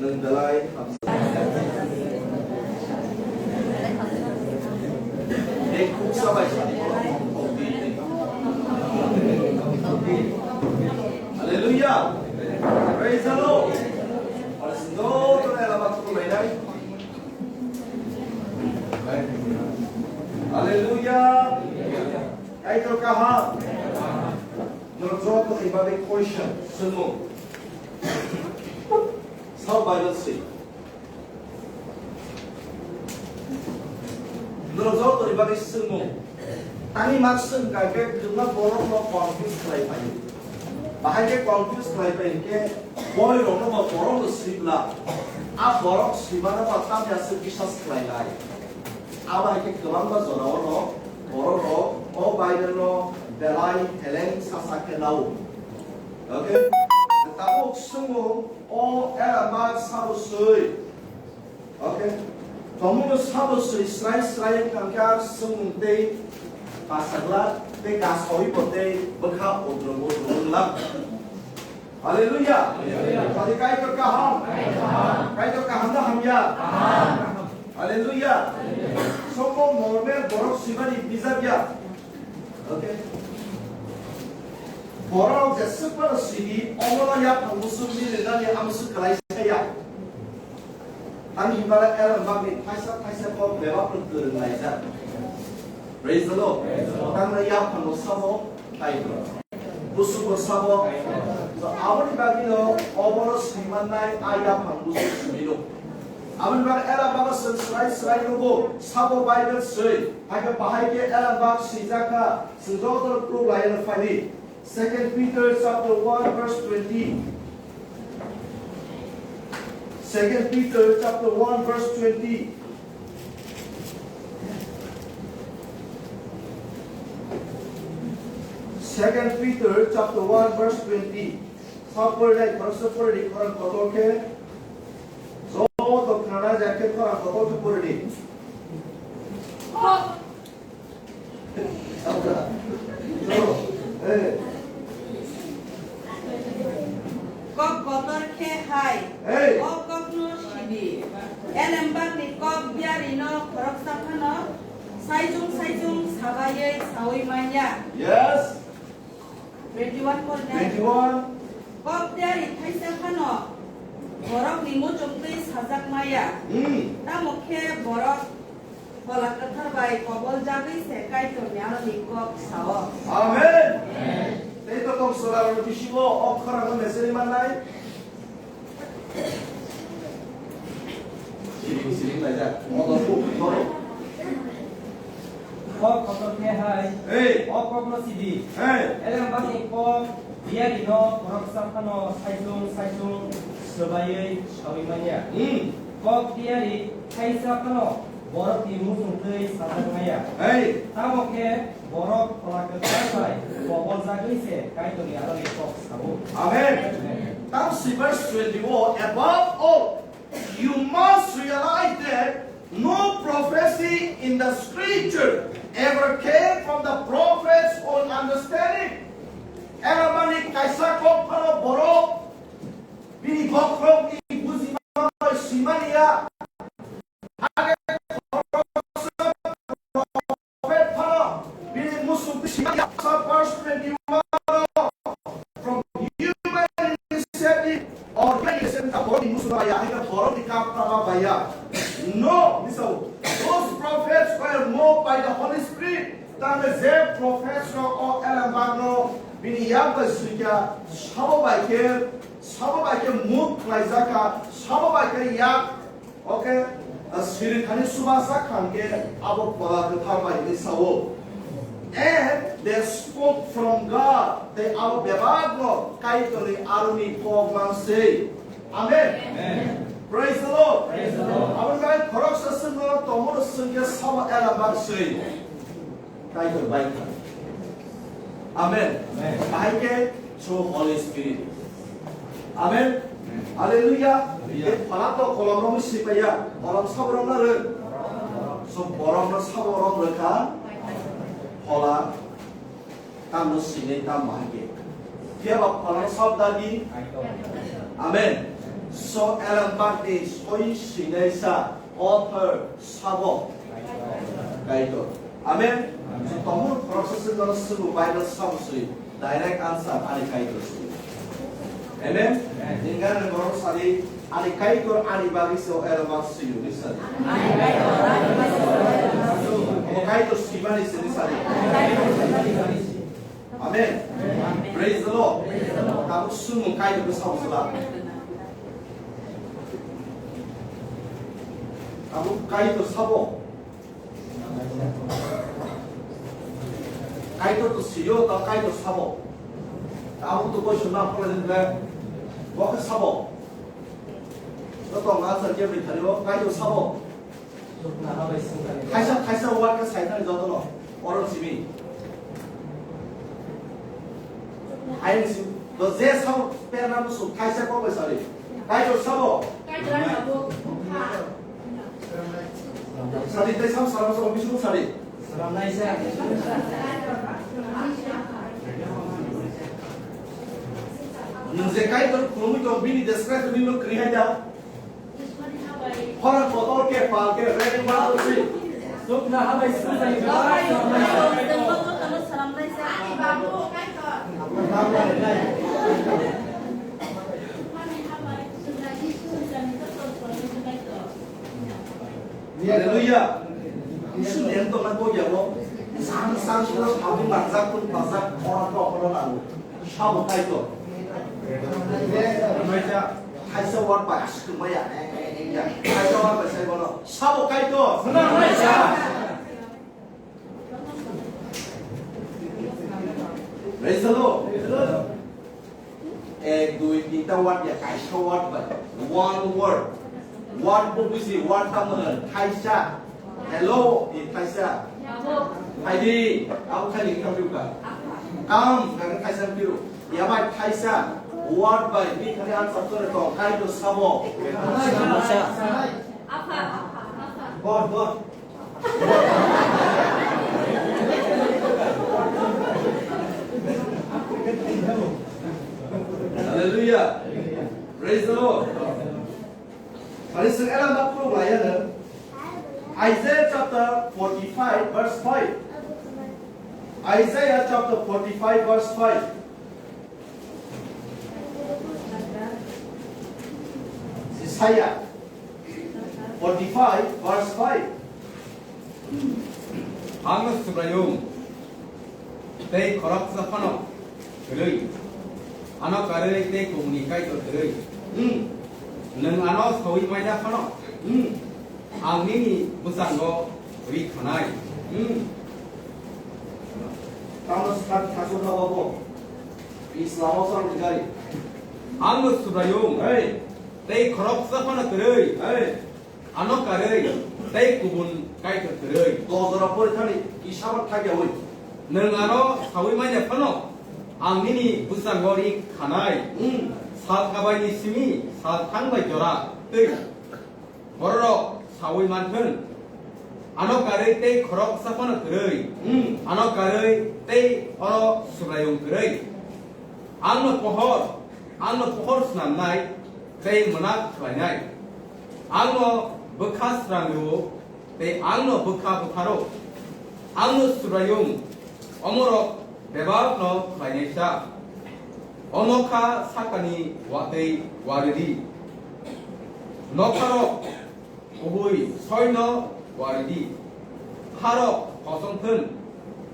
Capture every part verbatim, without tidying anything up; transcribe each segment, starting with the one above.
Belai hamsa. Ek khuksa bai sani. Hallelujah. Praise the Lord. Ora sendo to ela ba tu bai dai. Hallelujah. Kaitor kaham. Norok joto ni bagwi question swngo. Sao Bible swi. Norok joto ni bagwi swngo. Tani mak swng kha khe kwbangma borok no confuse khlai phaio. Bahai khe confuse khlai phai khe boi rok no bo borok no swibla. A borok swimano bo tamya se biswas khlai lai. Abo hai khe kwbangma jorao no borok rok o Bible no belai heleng sasak khe nao. Okay? Tabuk swngo o era mak sabo swi. Okay? Tomuno sabo swi srai srai wngkha khe ar swngmung tei pasagla tei kasawi bo tei bwkha udrung udrung wnglang. Hallelujah. Hallelujah. Tadi Kaitor kaham. Kaitor kaham na hamya. Hallelujah. Sobo normal borok swimani bijak ya. Okay. Borok je swkmano sidi, omono yaphang busuk ni rinani amsuk kalai saya. Tang himala Aaron bagwi thaisa thaisa kok bebak no kwrwng laijak. Praise the Lord. Praise the Lord. Tang na yaphang no sabo Kaitor. Busugo sabo. So, aboni bagwino obono swimannai a yaphang busu swimino. Aboni bagwi era bago swng swrai swrai nugo sabo Bible swi. Hai khe bahai khe era bak swijak kha, swng jotono proof laiyano phaidi. Second Peter chapter one verse twenty. Second Peter chapter one verse twenty. Second Peter chapter one verse twenty. Sa pore dai, khoroksa pore di, khorang kotor khe. Joto khana ja khe khorang kotor khe pore di. Kok kotor khe hai. Hey. O kokno sidi. Elembakni kok biyarino khoroksa phano saichung saichung sabaiwi saui manya. Yes. Twenty-one pore nai. Twenty-one. Kok biyari thaisa phano borokni muchungtwi sajak maya. Hmm. Tamo khe borok Phola Kwthar bai kobol jagwi se Kaitorni aroni kok sao. Amen. Tei to kok sora rok bisingo o khorang no meseni mannai. Siring siring laijak. Motor kuk thoro. Kok kotor khe hai. Hey. O kok no sidi. Hey. Elembakni kok biyari no khoroksa phano saichung saichung swbaiwi saui manya. Hmm. Kok biyari thaisa phano borokni muchungtwi sajak maya. Hey. Tamo khe borok Phola Kwthar bai kobol jagwi se Kaitorni aroni kok sao. Amen. Amen. Tamo si verse twenty-one, above all, you must realize that no prophecy in the scripture ever came from the prophet's own understanding. Era mani kaisa kok phano borok bini bokhorokni bujima bai swimani ya. Prophet phano bini muchungtwi swimani ya. Verse twenty-one, from human initiative or human initiative ta borokni muchungma ya, hai khe borokni kap tama bai ya. No, misao. Those prophets were moved by the Holy Spirit. Tamo je prophets rok o elembak no bini yak bai swikha, sabo bai khe, sabo bai khe move khlaijak kha, sabo bai khe yak, okay, a, siri thani subasa khan khe abo Phola Kwthar bai hinwi sao. And they spoke from God. Tei abo bebak no Kaitorni aroni kok man se. Amen. Amen. Praise the Lord. Praise the Lord. Aboni bagwi khoroksa swngno tomono swngya sabo elembak se. Kaitor bai kha. Amen. Amen. Bahai khe through Holy Spirit. Amen. Hallelujah. Hallelujah. Tei phala to kolom rok si paiya. Kolom sabo rok na rw. So borok no sabo rok rw kha. Phola. Tamno sinai tam bahai khe. Phiya ba phalano sab dagi. Amen. So Ellen White ni soi swinaisa author sabo Kaitor. Amen. Tongo khoroksa se jono swbo Bible sabo swi. Direct answer ani Kaitor swi. Amen. Ingan borok sadi ani Kaitor ani bagwi se Ellen White swi ni sadi. Obo Kaitor swimani se ni sadi. Amen. Praise the Lord. Tabuk swngmung Kaitor bwskango sala. Tabuk Kaitor sabo. Kaitor to siyo, ta Kaitor sabo. Tabuk to question na pore din le. Bo khe sabo. To tong answer khe bri thani bo Kaitor sabo. Thaisa, thaisa word khe sai thani jotono. Oro simi. Ayang sim. To je sao perna busu thaisa kok bai sari. Kaitor sabo. Sari tei sam salam salam bisu sari. Nung je Kaitor khulumui tong bini describe bini no kri hai da. Khorang kotor khe pal khe ready one two three. Chukna habai sujai. Hallelujah. Isu nem to na ko ya lo. Sang sang ko abo majak kun majak khorang ko khorang abo. Sabo Kaitor. Thaisa word bai aswk maya. Thaisa word bai sai bono. Sabo Kaitor. Praise the Lord. Ek, dui, tinta word ya, kaisa word bai. One word. Word bo buji, word tamo no, thaisa. Hello, e thaisa. Phaidi, abo khai ni khampiu ka. Kam, kami thaisa piru. Ya bai thaisa. Word bai, ni khani answer to re to, Kaitor sabo. Bor, bor. Hallelujah. Praise the Lord. Pharisee Ellen White khulumlaiya no. Isaiah chapter forty-five verse five. Isaiah chapter forty-five verse five. Isaiah forty-five verse five. Ang no Subraiyung, tei khoroksa phano kwrwi. Ano karwi tei kubuni Kaitor kwrwi. Hmm. Nwng ano saui maina phano. Hmm. Ang nini bwskango ri khanai. Hmm. Tamo sat thaso na babo. Islam o sar gari. Ang no Subraiyung. Hey. Tei khoroksa phano kwrwi. Hey. Ano karwi tei kubun Kaitor kwrwi. Dojora porithani kisa ba thakyawi. Nwng ano saui manya phano ang nini bwskango ri khanai. Hmm. Sal kabaini simi sal thang bai jora twi bororok saui manthun. Ano karwi tei khoroksa phano kwrwi. Hmm. Ano karwi tei oro Subraiyung kwrwi. Ang no pohor, ang no pohor snamnai tei mwnak khlainai. Ang no bwkha srang rwo tei ang no bwkha bwtharo. Ang no Subraiyung, omorok bebak no khlainaisa. O nokha sakani watwi waridi. Nokharok kubui soino waridi. Harok kosong thun,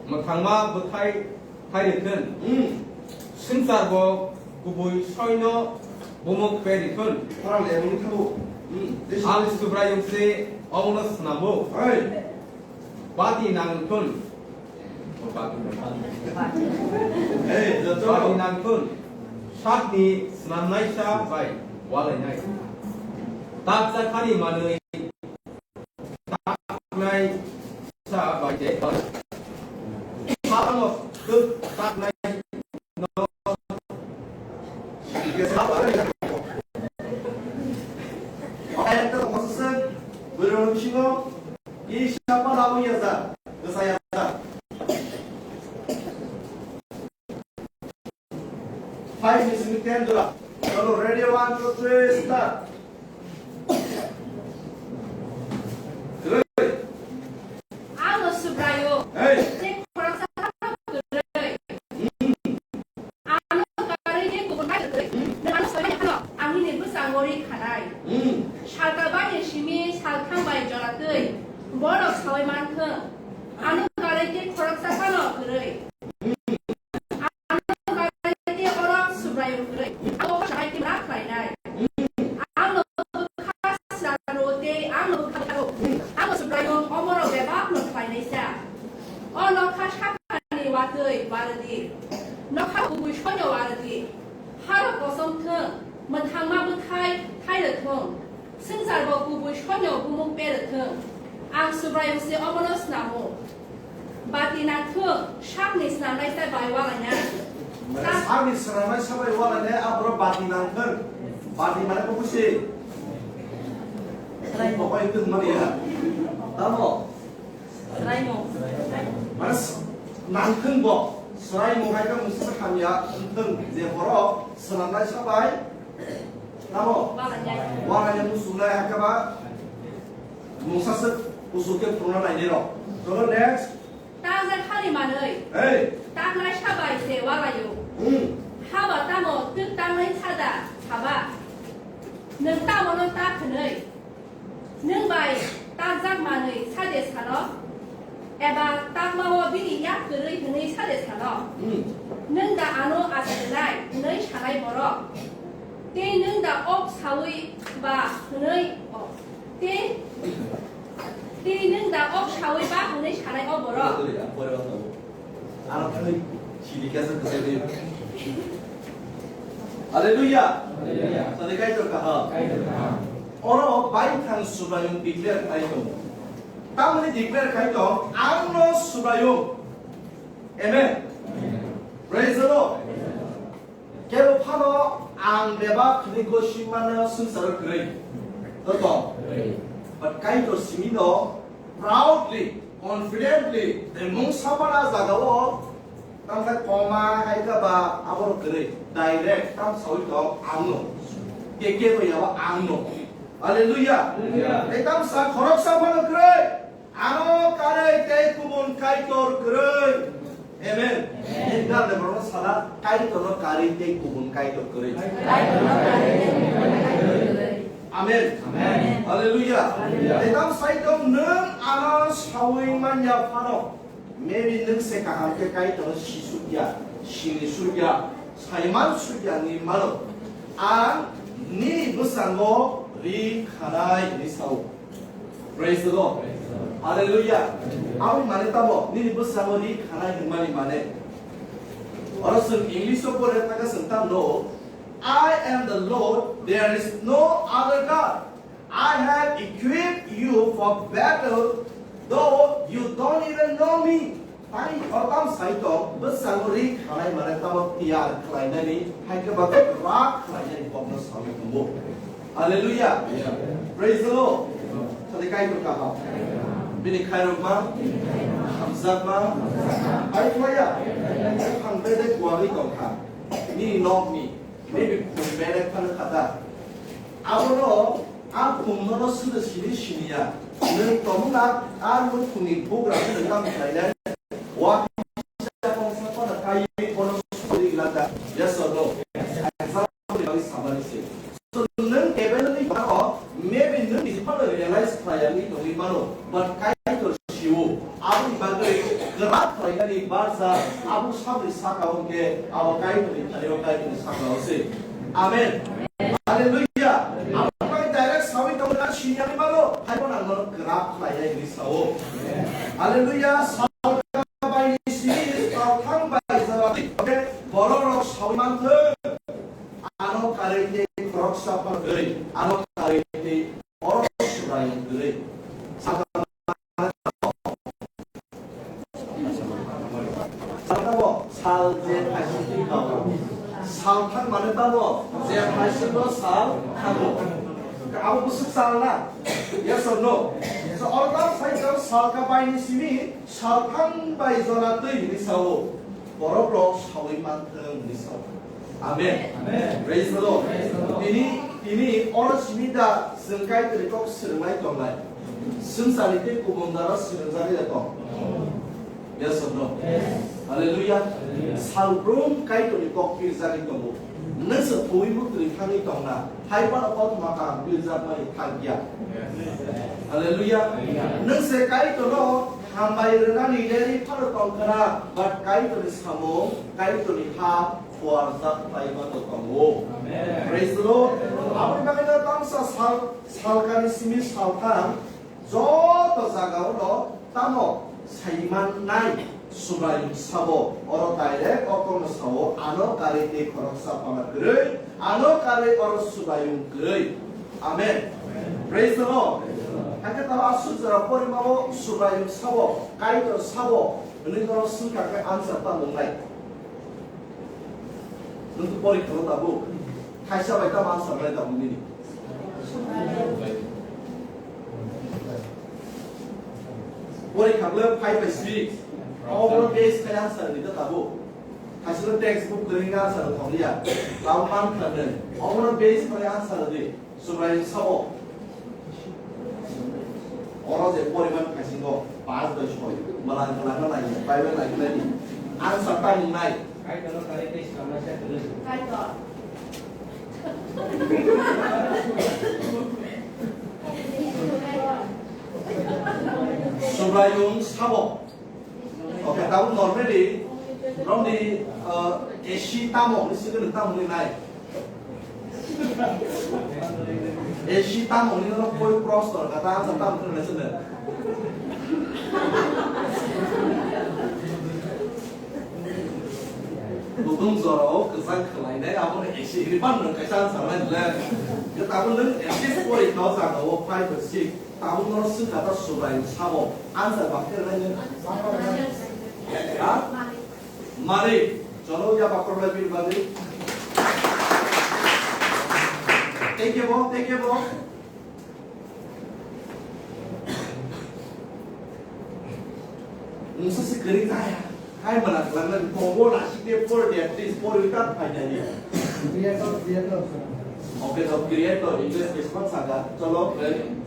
mwthangma bwthai thairi thun. Hmm. Swngchar bo kubui soino bumuk peri thun. Khorang le mung thabu. Hmm. Ang Subraiyung se omono snambo. Hey. Bati nang thun. Hey, joto. Bati nang thun. Sakni snamnaisa bai walainai. Tapsa khani manwi taknai sa bai je. Hamo tuk taknai no. Ayat to kosong, bwrwi rok bisingo, isa pa labu ya sa, sa ya sa. Five ni simi ten jora. Chalo, ready, one, two, three, start. khanai. Hmm. Salka baini simi salthang bai joratwi borok saui manthwng. Ano karwi tei khoroksa phano kwrwi. Ano karwi tei oro Subraiyung kwrwi. Abo sabai tei ma khlainai. Ang no bwkha sra rw tei ang no bwkha rw. Ang no Subraiyung omorok bebak no khlainaisa. O nokha saphani watwi warwdi. Nokha kubui soino warwdi. Harok kosom thwng, mwthangma bwthai thai rwthwng, swngcharbo kubui soino bumung pe rwthwng. Ang Subraiyung se omono snamo. Bati nangthwng, sakni snamnaisa bai walaina. Mane sakni snamnaisa bai walaina, aborok bati nangthwng. Bati mane kok busi? Srai. Pokoi tong mani ya. Tamo? Swraimung. Mane s-, nangthwng bo. Swraimung hai khe mungsa hamya wngthwng je borok swnamnai sabai. Tamo? Walainai. Walainai muchungnai hai khe ba mungsa se kuchuk khe phunukna nainai rok. Cholo next. Takjak hani manwi. Hey. Taknai sabai se walaio. Hmm. Haba tamo twk tangnai sada saba. Nwng tamo no tak hwnwi. Nwng bai takjak manwi sade sano, eba takmao bini yak kwrwi hwnwi sade sano, hmm, nwng da ano achai rwnai hwnwi sanai borok, tei nwng da ok saui ba hwnwi, o, tei, tei nwng da ok saui ba hwnwi sanai o borok. Ano thwi sidi kesa kesa di. Hallelujah. Hallelujah. Sadi Kaitor kaham. Kaitor kaham. Oro baithang Subraiyung declare khai tongo. Tamni declare khai tong, ang no Subraiyung. Amen. Amen. Praise the Lord. Kebo phano ang bebak hwnwi gosi mano swngcharo kwrwi. Totong. But Kaitor simi no proudly, confidently, tei mungsa mana jagao, tamkhe koma hai khe ba abo kwrwi, direct tam saui tong ang no. Ke ke bo yaba ang no. Hallelujah. Hallelujah. Tei tam sa khoroksa phano kwrwi. Ano karwi tei kubun Kaitor kwrwi. Amen. Amen. Nini gari borokno sala, Kaitorno karwi tei kubun Kaitor kwrwi. Kaitorno karwi tei kubun Kaitor kwrwi. Amen. Amen. Hallelujah. Hallelujah. Tei tam sai tong, nwng ano saui manya phano, maybe nwng se kaham khe Kaitorno sisukya, sinisukya, saimansukya ni mano. Ang nini bwskango ri khanai hwnwi sao. Praise the Lord. Hallelujah. Aboni mane tamo, nini bwskango ri khanai hwnmani mane. Oro chwng English o pore thaka chwng tamo, "I am the Lord, there is no other God. I have equipped you for battle, though you don't even know me." Tei o tam sai tong, bwskango ri khanai mane tamo tiyar khlainani, hai khe ba rak khlainani kokno saui tongo. Hallelujah. Praise the Lord. Sadi Kaitor kaham. Bini khairokma, hamjakma, hai khlaiya. Thang bede kuarwi tongkha. Nini nokni, maybe khum bede phano khata. Abono a khumno no sini sini siniya. Nwng tongmuna a nukhungni bugra no tam khlainai. Wa kisa kongsa phano kai bono suri lada. Yes or no? Example ni bagwi samani se. So nwng available ni bagwi maybe nwng ni phano realize khlaiya ni tongwi mano. But Kaitor sio. Aboni bagwi kwrak khlainani barsa abo sabni saka o hwnkhe abo Kaitorni thani o Kaitorni saka o se. Amen. Hallelujah. Abo bai direct sawi tongna siyani mano, hai bono ang nono kwrak khlainai hwnwi sao. Hallelujah. Salka bai ni simi salthang bai jora. Okay. Borok rok sawi manthwng. Ano karwi tei khoroksa phano kwrwi. Ano karwi tei oro Subraiyung kwrwi. Salka Salthang bo sal je thaisingni kau. Salthang mane tamo je thaisingno sal thango. Abo bwswk sal na? Yes or no? So, oro tamo sai tamo salka baini simi salthang bai jora twi hinwi sao. Borok rok sawi manthwng hinwi sao. Amen. Amen. Praise the Lord. Praise the Lord. Tini, tini oro simi da chwng Kaitorni kok swrwngnai tongnai. Swngcharni tei kubun dara swrwngjagwi da tong. Yes or no? Yes. Hallelujah. Hallelujah. Salbrum Kaitorni kok pirjagwi tongo. Nwng se phuwi muktwi thangwi tongna, hai phano kothoma kaham birjakmani thang ya. Hallelujah. Nwng se Kaitorno hambai rwnani reri phano tongkhna, but Kaitorni samung, Kaitorni ha phuarjak phai mano tongo. Praise the Lord. Aboni bagwino tamsa sal, salkani simi saltham, joto jagao no tamo saimannai Subraiyung sabo, oro direct o kokno sao, ano karwi tei khoroksa phala kwrwi, ano karwi oro Subraiyung kwrwi. Amen. Praise the Lord. Hakhe tamo aswk jora porimao Subraiyung sabo, Kaitor sabo, hwnwi norok swngkha khe answer tamo wngnai. Nwng to porikha no tabuk. Thaisa bai tamo answer wngnai tabuk nini. Porikha bwle five by six. Obono base khai answer ni ta tabuk. Thaisa no textbook kwrwi wngkha answer thok ya. Tabuk man kha nai. Obono base khai answer di. Subraiyung sabo. Oro je poriman khaisingo, paanch bai soi, mwlang mwlang no nai, Bible nai nai. Answer ta mung nai. Kaitor no kari tei swrangma se kwrwi. Kaitor. Subraiyung sabo. Okay, tabuk normally, romni, uh, A C tamo, ni sikon tamo ni nai. A C tamo ni no koi cross tor kata, asa tamo ni nai sene. Kutung jora o kwchang khwlai nai, abo ni A C ni ban no kaisa sa nai le. Tabuk nwng A C pori kau sa ko five or six. Tabuk no swngkha ta Subraiyung sabo. Answer ba khe rwnai nini. Ha? Malik. Cholo ya ba korba bir badi. Thank you bo, thank you bo. Nwngsa se kwrwi kaya. Hai mana kwlangna tongo nasik de por de, please por wi ta phai nani. Creator, creator. Okay, so creator, English response aga. Cholo, ready?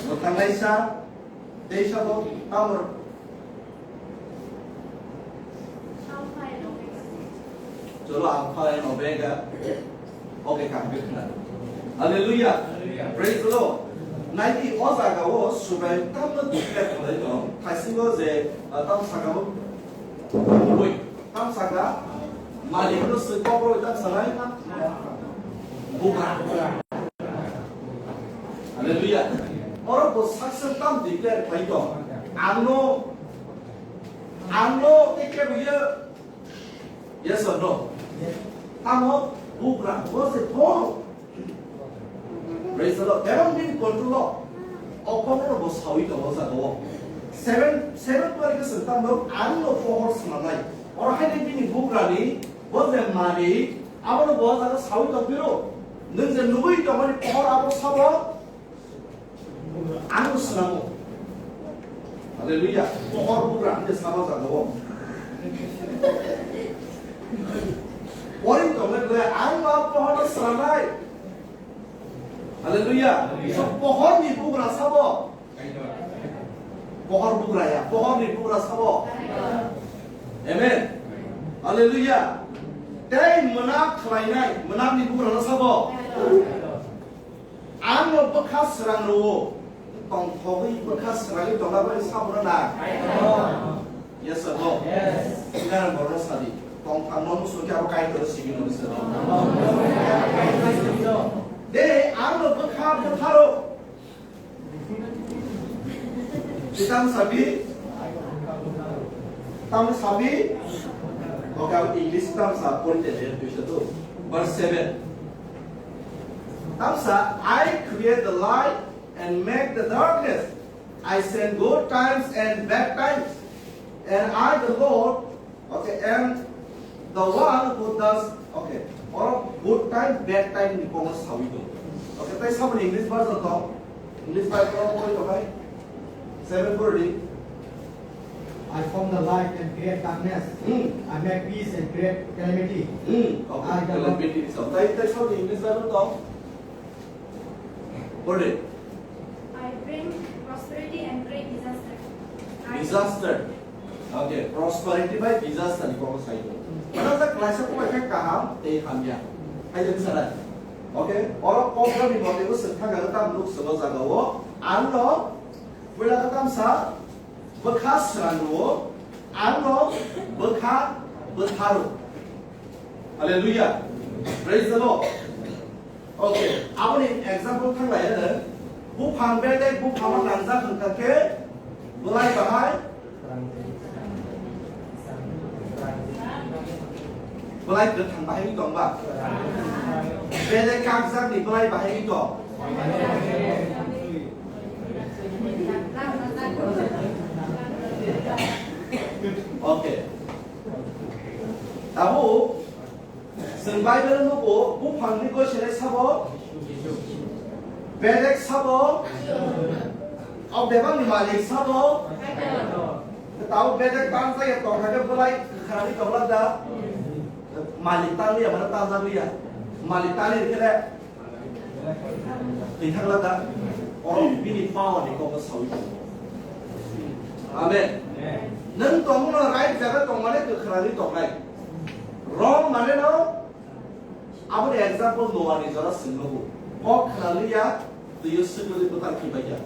Mwthangnaisa. Teisa bo tamro. Cholo, Alpha and Omega. Okay, kam ke khna. Hallelujah. Praise the Lord. Naidi o jaga o Subraiyung tamno declare khlai tong. Thaisingo je, ah, tam saka bo. Oi, tam saka. Malik no se kokro tam sanai. Bugra. Hallelujah. Oro bo saksa tam declare khlai tong. Angno, angno tei kebo ye. Yes or no? Tamo bugra bo se bo. Praise the Lord. Bebak bini control o. O kokno bo sawi tongo jaga o. Seven, seven twelve ke se tamo angno pohor swnamnai. Oro hai bini bugrani bo je mani abono bo jaga sawi tong phiro. Nwng je nugwi tongmani pohor abo sabo. Ang swnamo. Hallelujah. Pohor bugra hwnwi sama jaga o. Poring tongmani le ang ma pohor swnamnai. Hallelujah. So pohor ni bugra sabo. Pohor bugra ya. Pohor ni bugra sabo. Amen. Hallelujah. Tei mwnap khlainai, mwnap ni bugra no sabo. Ang no bwkha srang rwo. Tongthogwi bwkha srangwi tongna bai sabono na. Yes or no? Yes. Sinara borno sadi. Tongthang no musu kya bo kai to sigi no sadi. De, ang no bwkha bwkha ro. Sitam sabi. Tam sabi. Okay, ang English tam sa point de tu sa tu. Verse seven. Tamsa, I create the light and make the darkness. I send good times and bad times. And I, the Lord, okay, am the one who does, okay, or good time, bad time ni kongo sawi do. Okay, tai sabon English version to. English Bible ko to kai. Seven ko ready. I form the light and create darkness. Hmm. I make peace and create calamity. Hmm. Okay, I, the Lord, calamity. So, tai, tai sabon English Bible to. Hold it. I bring prosperity and bring disaster. I Disaster. Okay, prosperity bai disaster ni kokno sai. Mana ta klaisa ko khe kaham tei hamya. Hai de sana. Okay, oro kokno ni mote bo sengthang ga ta nuk sebo jaga o. Ang no puila ta tamsa bwkha srang ro. Ang no bwkha bwtharo. Hallelujah. Praise the Lord. Okay, aboni example thang lai ano. Buphang bedek buphang o nangjak hwnkha khe bwlai bahai, bwlai kwthang bahai wng tong ba? Bedek kakjak ni bwlai bahai wng tong. Okay. Tabuk Chwng Bible nugo, buphangni goiselai sabo, bedek sabo, o bebakni malik sabo. Tabo bedek tanjak ya tongkha khe bwlai kwkhrangwi tongla da? Malik tanliya, mane tanjakliya. Malik tanli rikhe le Twi thangla da? Oro bini power ni kokno sawi tongo. Amen. Nwng tongmano right jaga tongmani kwkhrangwi tongnai. Wrong mane no Aboni example Noah ni jora sing nugo. Kok khnaliya, twiyo swkuli bwtang khibaikha.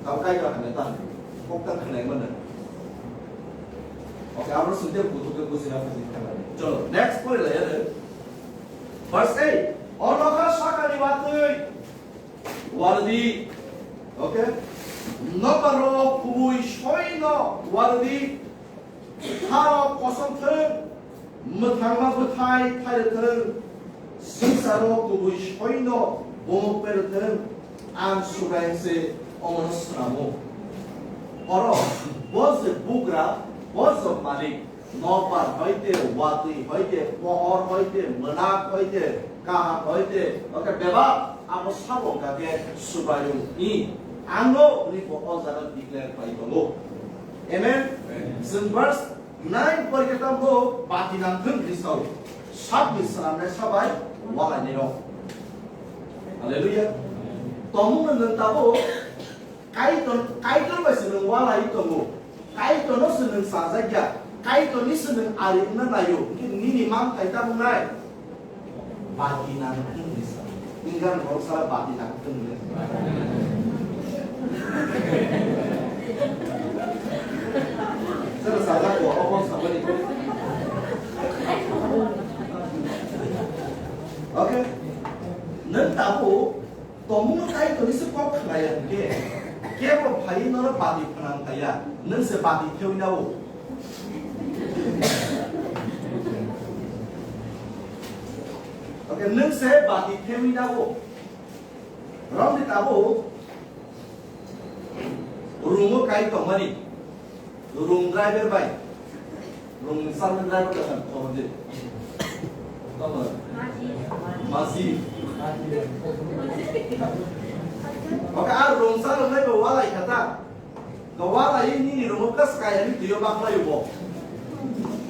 Tamo kaitor hamya ta. Kok ta khnai mano. Okay, abo sungte butuke bujina buji khnai. Cholo, next pori lai ade. Verse eight. O nokha sakani watwi wardi. Okay. Nokha rok kubui soino wardi. Tharok kosom thung, mwthangma bwthai thai rwthung, swngcharo kubui soino bumuk pe rwthung, ang Subraiyung se omono swnamo. Oro, bo je bugra, bo je malik, nokbar hoite, watwi hoite, pohor hoite, mwnak hoite, kaham hoite, oke bebak, abo sabo hwnkha khe Subraiyung ni, ang no hwnwi bo o jaga declare khlai tongo. Amen? Amen. Chwng verse nine pori khe tamo bati nang thung hwnwi sao. Sakni swnamnai sabai walainai rok. Hallelujah. Tomung nwng tabuk Kaitor, Kaitor bai se nwng walai tongo. Kaitor no se nwng chajak ya. Kaitor ni se nwng ari wngna naio. Hwnkhe nini manthai tamo nai. Bati nang thung hwnwi sa. Nini gana borok sala bati nang thung hwnwi. Sala sala ko, obo sabani. Okay. Nwng tabuk Tomung no Kaitor ni se kok khlai ya hwnkhe, kebo phai nono bati phnang phai ya, nwng se bati thewi na o. Okay, nwng se bati thewi na o. Romni tabuk room o kai tongmani. Room driver bai. Room servant driver ka san khobor di. Tamo? Maji. Maji. Oke, ar room servant bai bo walai kata. Ka walai nini room o kas kaya ni tuyo bak mai bo.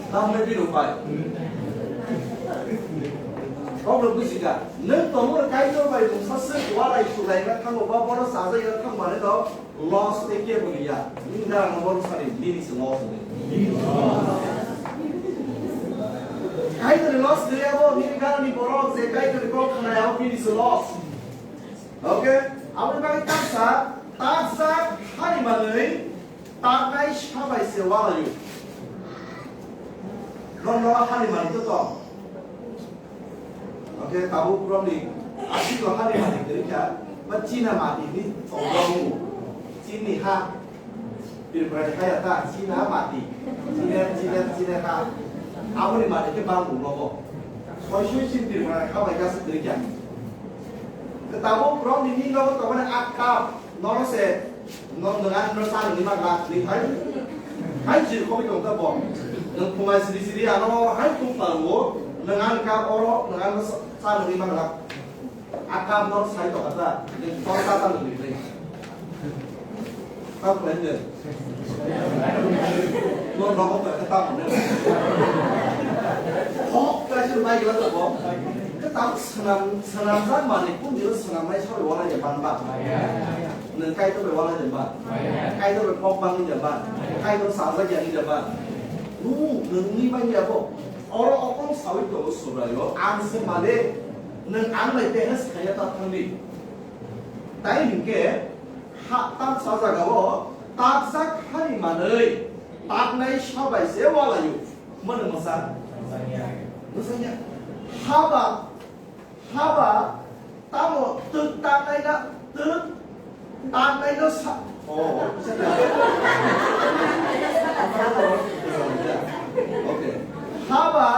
Tam mai bi room bai. Kok lo buji ka. Neng tomo kai to bai room sa se walai sulai na thango ba boro sa ja ya thang mane to. Loss tei kebo liya. Nini gana no borok sani, nini se loss ni. Kaitor ni loss liya bo, nini gana ni borok je Kaitor ni kok khnai abo bini se loss. Okay? Aboni bagwi taksa, taksa hani manwi, taknai sabai se walayo. Nono hani manwi to tong. Oke, tabuk romni aswk o hani mati kwrwi kha, ba china mati ni tongmung. Chini ha, Tripura ni ha ya ta, china mati. China, china, china ha. Aboni mati khe bang bo nobo. Soi soi chin Tripura ni ha bai gas kwrwi kha. Tabuk romni ni nogo tongmani ak kap, nono se Nwng nwng ano sa nungwi ma glak ni hai. Hai jil khobi tong ta bo. Nwng phungai siri siri ano hai tung ta wo. Nwng ang ka oro nwng ano sa nungwi ma glak. Akam no sai to kata. Nwng kor ta ta nungwi play. Ta play ne. No no ko ta ta mo ne. Hok ka sir mai gla ta bo. Ka ta sanam sanam jan mani kun dilo sanam mai sori wala ya ban ba. Nwng Kaitor bai wala jemba. Kaitor bai kok bangwi jemba. Kaitor sajak ya ni jemba. Nung, nungni manya bo. Oro okong sawi tongo Subraio, ang se male, nung ang bai tehes khaya ta thangdi. Tai hinkhe, ha, tamsa jagao, takjak hani manwi, taknai sabai se walaio. Mano mwsa? Mwsanya. Haba, haba, tamo twk taknai na, twk taknai no sa-, oh, okay. Haba,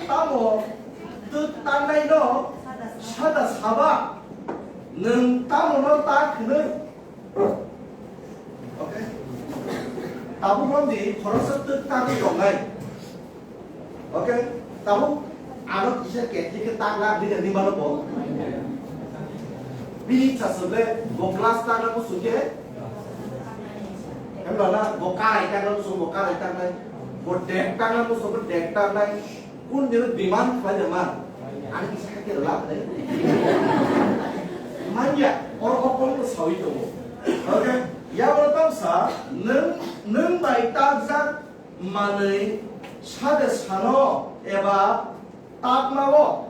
tamo twk taknai no sada saba, nwng tamo no tak hwnwi. Okay. Tabuk romdi khoroksa twk tangwi tongnai. Okay. Tabuk ano kisa keti khe tak lak di ni mano bo. Bini chasle bo glass tangna musu khe. Hemla na bo karai tangna musu bo karai tangnai. Bo dek tangna musu bo dek tangnai. Kun dino demand khlai de man. Ani kisa khe lab de. Manya, or okol ko sawi tongo. Okay? Ya oro tamsa, nwng, nwng bai takjak manwi sade sano eba takmao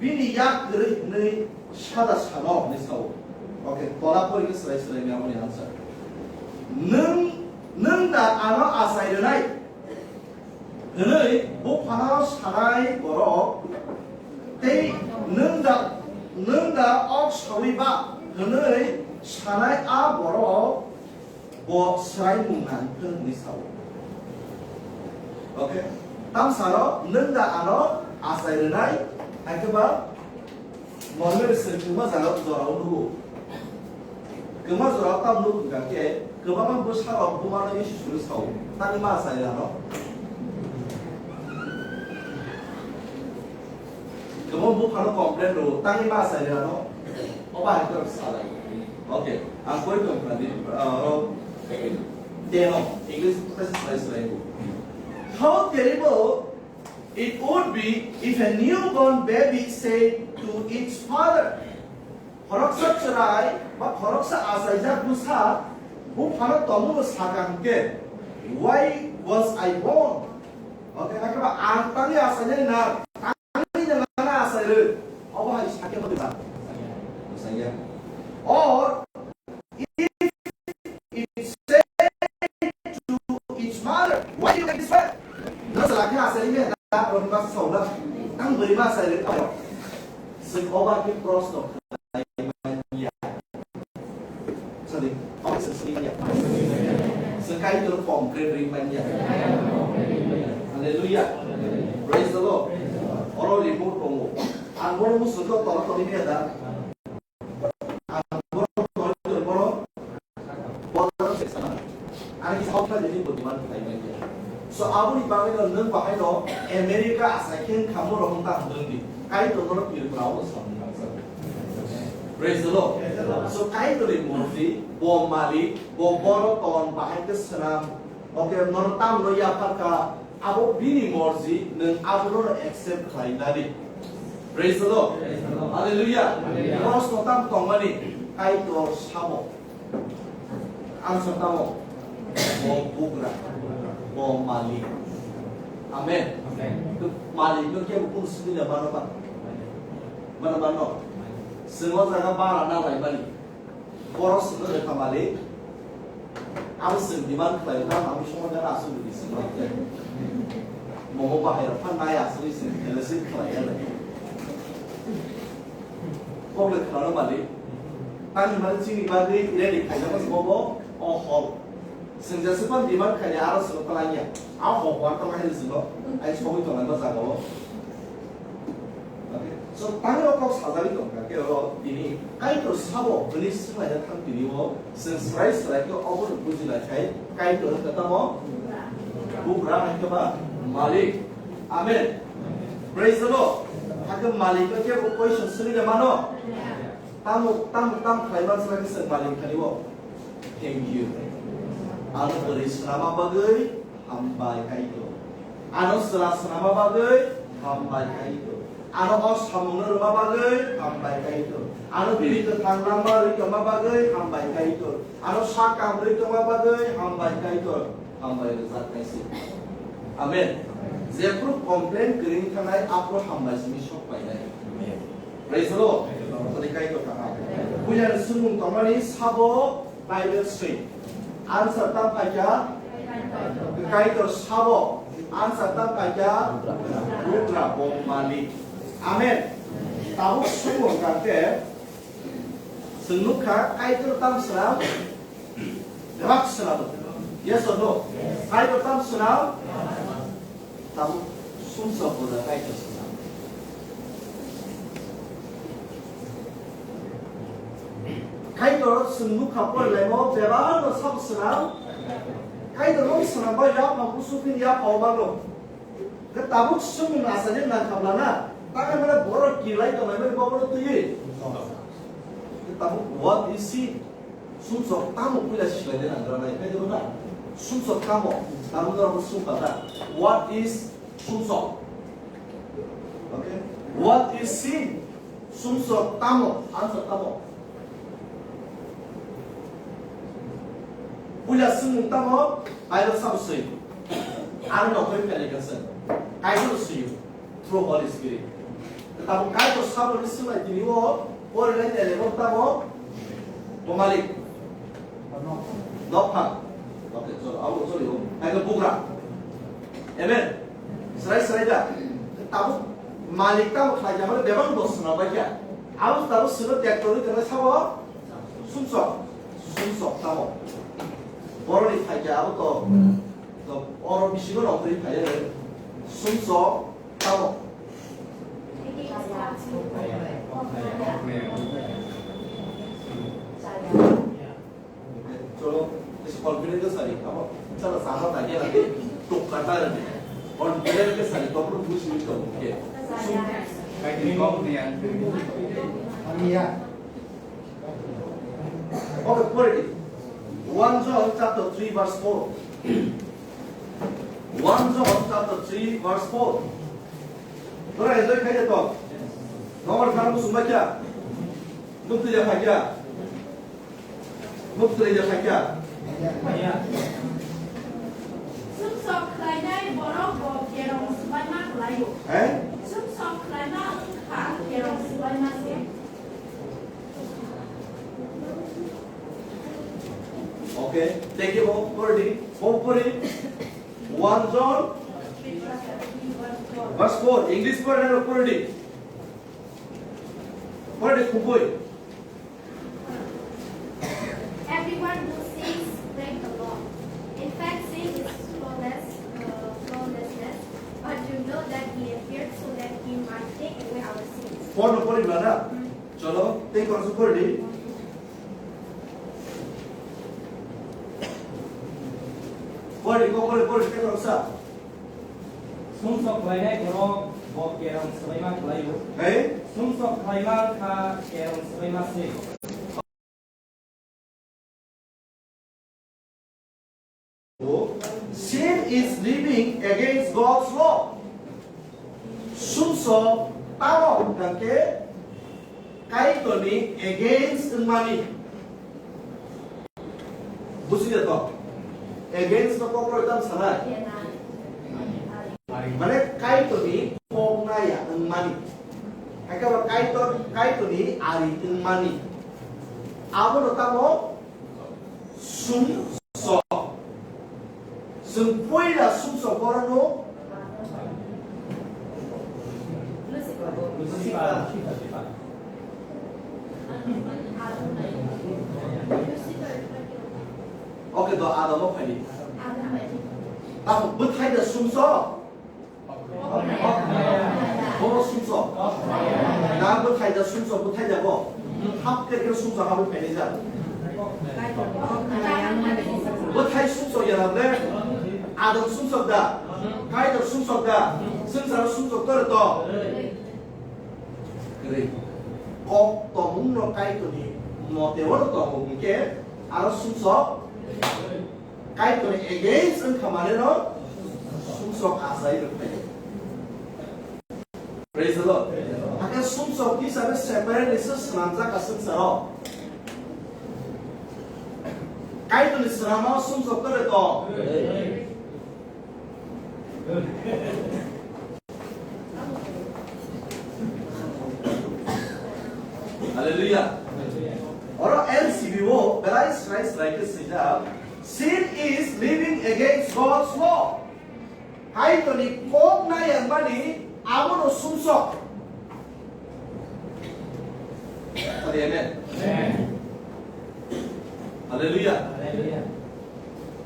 bini yak kwrwi hwnwi sada sano hwnwi sao. Okay, tola pori khe swrai swrai ni amoni answer. Nwng, nwng da ano achai rwnai. Hwnwi buphano sanai borok tei nwng da, nwng da ok sawi ba hwnwi sanai a borok bo swraimung nang thung hwnwi sao. Okay? Tamsano nwng da ano achai rwnai, hai khe ba Mormon se kwma jora, jorao nugo. Kwma jorao tam nugo hwnkha khe, kwbangma bwsarok bumano Jisu suri sao. Tangwi ma achai rano. Kwbangma buphano complain rwo, tangwi ma achai rano. Oba hai khe salai. Okay, ang koi tong khadi, uh, teno, English khe salai salai bo. How terrible it would be if a newborn baby said to its father, khoroksa chwrai ba khoroksa achaijak bwsa buphano tongmungno sakha hwnkhe, "Why was I born?" Okay, hakhe ba ang tangwi achainai na, tangwi nangna achai rw. Obo hai sakhe bo tong. Or if it said to its mother, "Why do you make this way?" No chwla khe achai me da, ron ba saula. Tang bwrwi ma achai rw. Sik oba khe proshno khlai manya. Sorry, oba sik sik ya. Sik kai to pom kre ri manya. Hallelujah. Praise the Lord. Oro report tongo. Ang bono musuko toro toro me da. Ang bono toro toro bono. Ani kisa hokna jeni buddhiman khlai manya. So, aboni bagwi no nwng bahai no America asai khe wngkha mo rohon ta hwnwi di. Kaitor no pir brao no samung nangsa. Praise the Lord. So, Kaitor ni morji, bo malik, bo boro ton bahai khe swnam. Okay, nono tam no yapar kha. Abo bini morji, nwng abono accept khlai nadi. Praise the Lord. Praise the Lord. Hallelujah. Hallelujah. Boros no tam tongmani, Kaitor sabo. Ang sa tamo. Bo bugra. Bo malik. Amen. Amen. Malik no kebo kun sini le mano ba. Mano ba no. Sengo jaga bara na lai mani. Boros no le kamali. Ang sing demand khlai na, ang songo jaga asu di sing. Momo bahai rok phan nai asu di sing, ele sing khlai ele. Kok le khlai mali. Tani mali chini bagwi ready khaijak mas bobo o hol. Sing jasa pan demand khaini aro sing palanya. A hol wan tong hai sing no. Ai sogwi tong lai ma jaga o. Okay. So tani o kok sajagwi tong kha ke o tini Kaitor sabo hwnwi swnglaina thang tini o. Sing srai srai ke obo no buji lai khai Kaitor hwnkha tamo bugra hai khe ba malik. Amen. Praise the Lord. Hakhe malik no kebo question swngwi le mano? Tamo, tamo, tam khlai man swngwi se malik thani o. Thank you. Ano bwrwi swnama bagwi hambai Kaitor. Ano chwla swnama bagwi hambai Kaitor. Ano o samungno rwma bagwi hambai Kaitor. Ano bini kwthang langma rwi tongma bagwi hambai Kaitor. Ano sak kam rwi tongma bagwi hambai Kaitor. Hambai rwjak kaisa. Amen. Jephru complain kwrwi thangnai, aphru hambai simi sok painai. Praise the Lord. Toni Kaitor kaham. Puila ni swngmung tongmani sabo Bible swi. Answer tam paikha Kaitor sabo. Answer tam paikha Rudra bo malik. Amen. Tabuk swngmung kangkhe chwng nukha Kaitor tam swnam. Bebak swnam. Yes or no? Kaitor tam swnam. Tabuk sumsok bo da Kaitor swnam. Kaitor chwng nukha porilaimo bebak no sabo swnam. Kaitor no swnam bai ya pha busu phin ya pha o baglo. Ke tabuk sumung asani nang khamlana. Tangka mane borok kilai tongnai mani bobo twi. Ke tabuk what is sin? Sumsok tamo puila silai de nang gra nai. Kaitor na. Sumsok tamo. Tabuk norok sumpa da. What is sumsok? Okay. What is sin? Sumsok tamo. Answer tamo. Puila swngmung tamo, Bible sabo swi. Aro nokoi pele kasa. Kaitor swi. Through Holy Spirit. Tamo Kaitor sabo ni swmai tini o, pore lai tele mo tamo. Bo malik. Nokha. Okay, chalo, abo chalo. Kaitor bugra. Amen. Srai srai da. Tamo malik tamo khlai jamale bebang dos na bai ya. Abo tamo sino tek tori tele sabo. Sumsok, sumsok tamo. Boroni phaikya abo to, to oro bisingo rok twi phaiya le. Sumsok tamo. Cholo, is confident ke sari, abo. Chala sama tanya lagi, tuk kata lagi. Confident ke sari, to pun busi itu, oke. Sum- Kaya ni kau ni yang. Amiya. Okay, pore di. One John chapter three verse four. One John chapter three verse four. Tora enjoy khai to. Nomor khana musu macha. Mukti ja khaja. Mukti ja khaja. Sumsok khlainai borok bo kerong swbaima khlaio. Eh? Sumsok khlaima wngkha kerong swbaima se. Okay, thank you, Bob Purdy. Bob Purdy, one John, verse four. English pore na Purdy? Purdy, Kubui. Everyone who sins break the law. In fact, sin is flawless, uh, flawlessness, but you know that he appeared so that he might take away our sins. Four no Purdy, brother. Chalo, tei koroksa pore di. Pore di, ko pore, pore di, tei koroksa. Sumsok khlainai borok bo kerong swbaima khlaio. Hey? Sumsok khlaima wngkha kerong swbaima se. Sin is living against God's law. Sumsok tamo hwnkha khe Kaitorni against wngmani. Busi de to? Against no kokro itam sanai. Mane Kaitorni koknaya wngmani. Hakhe ba Kaitor, Kaitorni ari wngmani. Abono tamo sumsok. Chwng puila sumsok borokno Oke, do Adamo phaidi. Tamo bwthai da sumsok. Bo sumsok. Na bwthai da sumsok, bwthai da bo. Thap khe khe sumsok abo phaidi ja. Bwthai sumsok ya na ble. Adam sumsok da. Kaitor sumsok da. Swngcharo sumsok tore to. Kwrwi. Kok tongmung no Kaitorni mote oro tongo hwnkhe aro sumsok Kaitorni against wngkha mane no sumsok achai rwkhaio. Praise the Lord. Hakhe sumsok hisabe separate ni se swnamjak aswk saro. Kaitorni swnamao sumsok tore to. Hallelujah. Oro L C B o belai srai srai khe swijak, "Sin is living against God's law." Kaitorni kok nai yang mani abono sumsok. Amen. Hallelujah.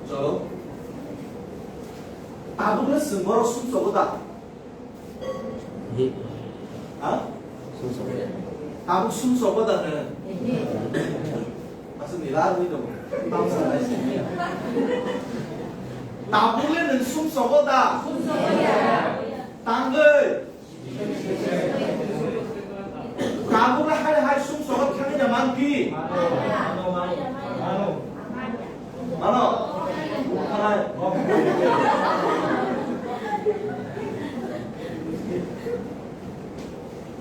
Chalo. Tabukno swng borok sumsogo da? Ha? Tabuk sumsogo da hwno? Aswk ni lar wi tongo. Tabukle nwng sumsogo da? Tangwi. Tabukle hai hai sumsogo thangwi da mankhi? Mano?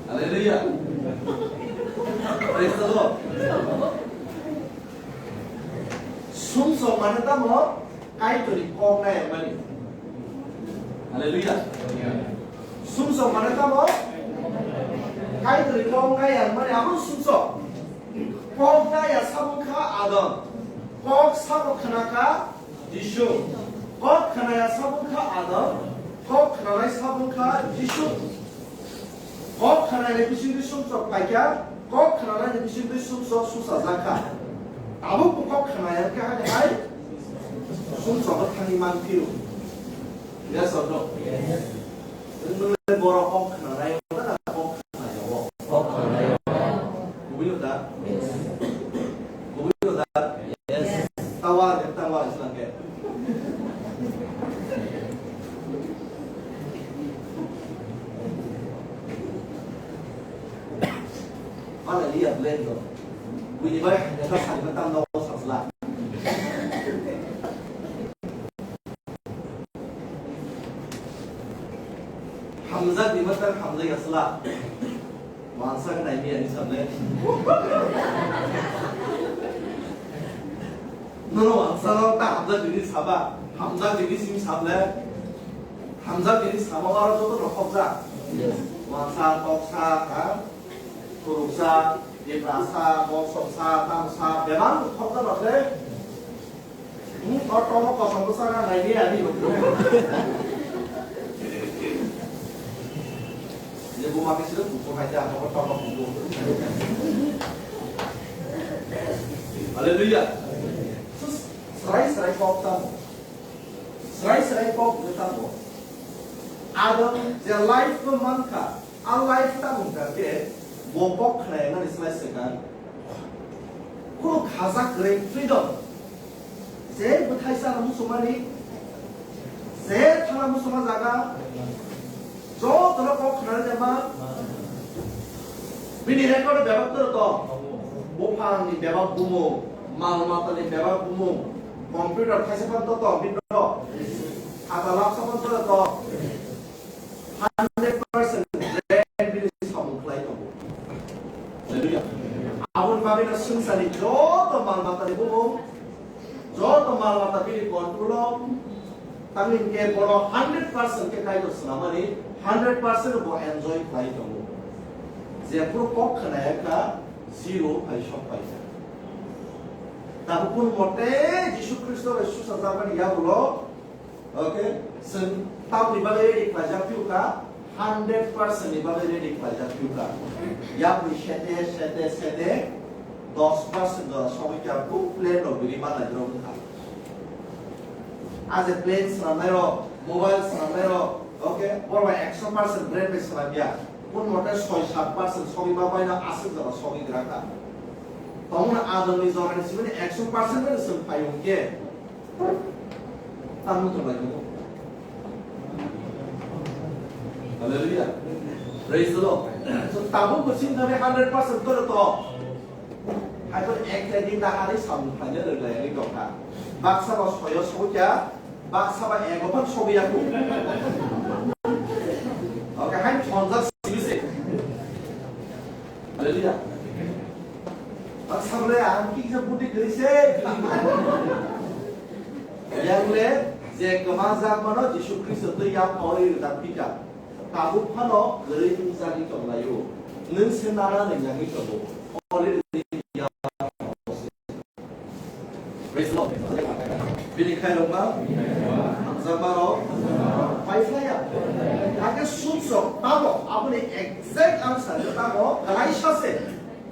Hallelujah. Praise the Lord. Sumsok mane tamo? Kaitorni kok nai yang mani. Hallelujah. Sumsok mane tamo? Kaitorni kok nai yang mani abo sumsok. Kok nai ya sabung kha Adam. Kok sabo khna kha Jisu. Kok khna ya sabung kha Adam. Kok khna nai sabung kha Jisu. Kok khna ni bisingtwi sumsok paikha, kok khna nai ni bisingtwi sumsok susa jakha. Tabuk bo kok khna ya khe hai hai sumsok thangwi man phiro. Yes or no? Nwng le borok kok khna nai o na kok khna ya o? Kok khna nai o. Kubui o da? Kubui o da? Yes. Tawa, tawa, islang ke. Mana liya blend lo. Wini bai hanya ka sari ma tam no sasla. Hamzak ni ma tam hamzak asla. Wansa ka nai miya ni sable. Nono wansa no ta hamjak dini saba, hamjak dini simi sable. Hamjak dini sama waro joto no khokjak. Wansa, toksa, ha? Khuruksa, diprasa, boksoksa, tamsa, bebak khokjak no se. Hmm, o tomo kosom bwsa na nai ni ani. Je buma ke sila kuku hai ja, tomo tomo kuku. Hallelujah. Sus, serai serai kok tamo. Serai serai kok tamo. Adam je life ko mankha. A life ta wngkha khe bo kok khnayanani slai swkang. Khuluk khajak kwrwi freedom. Je bwthai chana muchungmani, je thana muchungma jaga, jotono kok khnanai de ma. Bini record bebak toro tong. Buphangni bebak bumung, mal matani bebak bumung, computer thaisa phan to tong, bini rok. Khata lapsa phan toro tong. Hundred percent brand bini samung khlai tongo. Hallelujah. Aboni bagwi no swngcharni joto mal matani bumung, joto mal mata bini control o, tamni hwnkhe bono hundred percent khe Kaitor swnamani, hundred percent bo enjoy khlai tongo. Jephuru kok khna ya kha, zero phai sok phai kha. Tabuk kun mote Jisu Khristo bai susajakmani yagulo, okay, chwng tamni bagwi ready khlaijak phiyokha, hundred percent ni bagwi ready khlaijak phiyokha. Yapri sete, sete, sete, dos percent jora sogwi kha, buk plan rok bini manai rok wngkha. Aje plan swnamnai rok, mobile swnamnai rok, okay, borok bai ekso percent brand bai swnam ya. Kun mote soi sat percent sogwi ma baino aswk jora sogwi gra kha. Tongmani adamni jorani simi ekso percent bai chwng phai hwnkhe, Tamo tong lai tong. Hallelujah. Praise the Lord. So, tabuk bo sing thani hundred percent kore to. Hai to ek ta din da hari sam thani re lai ni dokha. Baksa ba soyo sokya, baksa ba ego phan sobi aku. Okay, hai thonjak sibisi. Hallelujah. Baksa le ang kisa budi grise. Yang le Je kwmajakmano Jisu Khristo twi yaphao rwi rwjak phikha, tabuk phano kwrwi wngjagwi tonglaio. Nwng se nana rwngjagwi tongo. Already Praise the Lord. Bini khairokma hamjakmarok paiphlaiya. Hakhe sumsok tamo aboni exact answer tamo, kalaisa se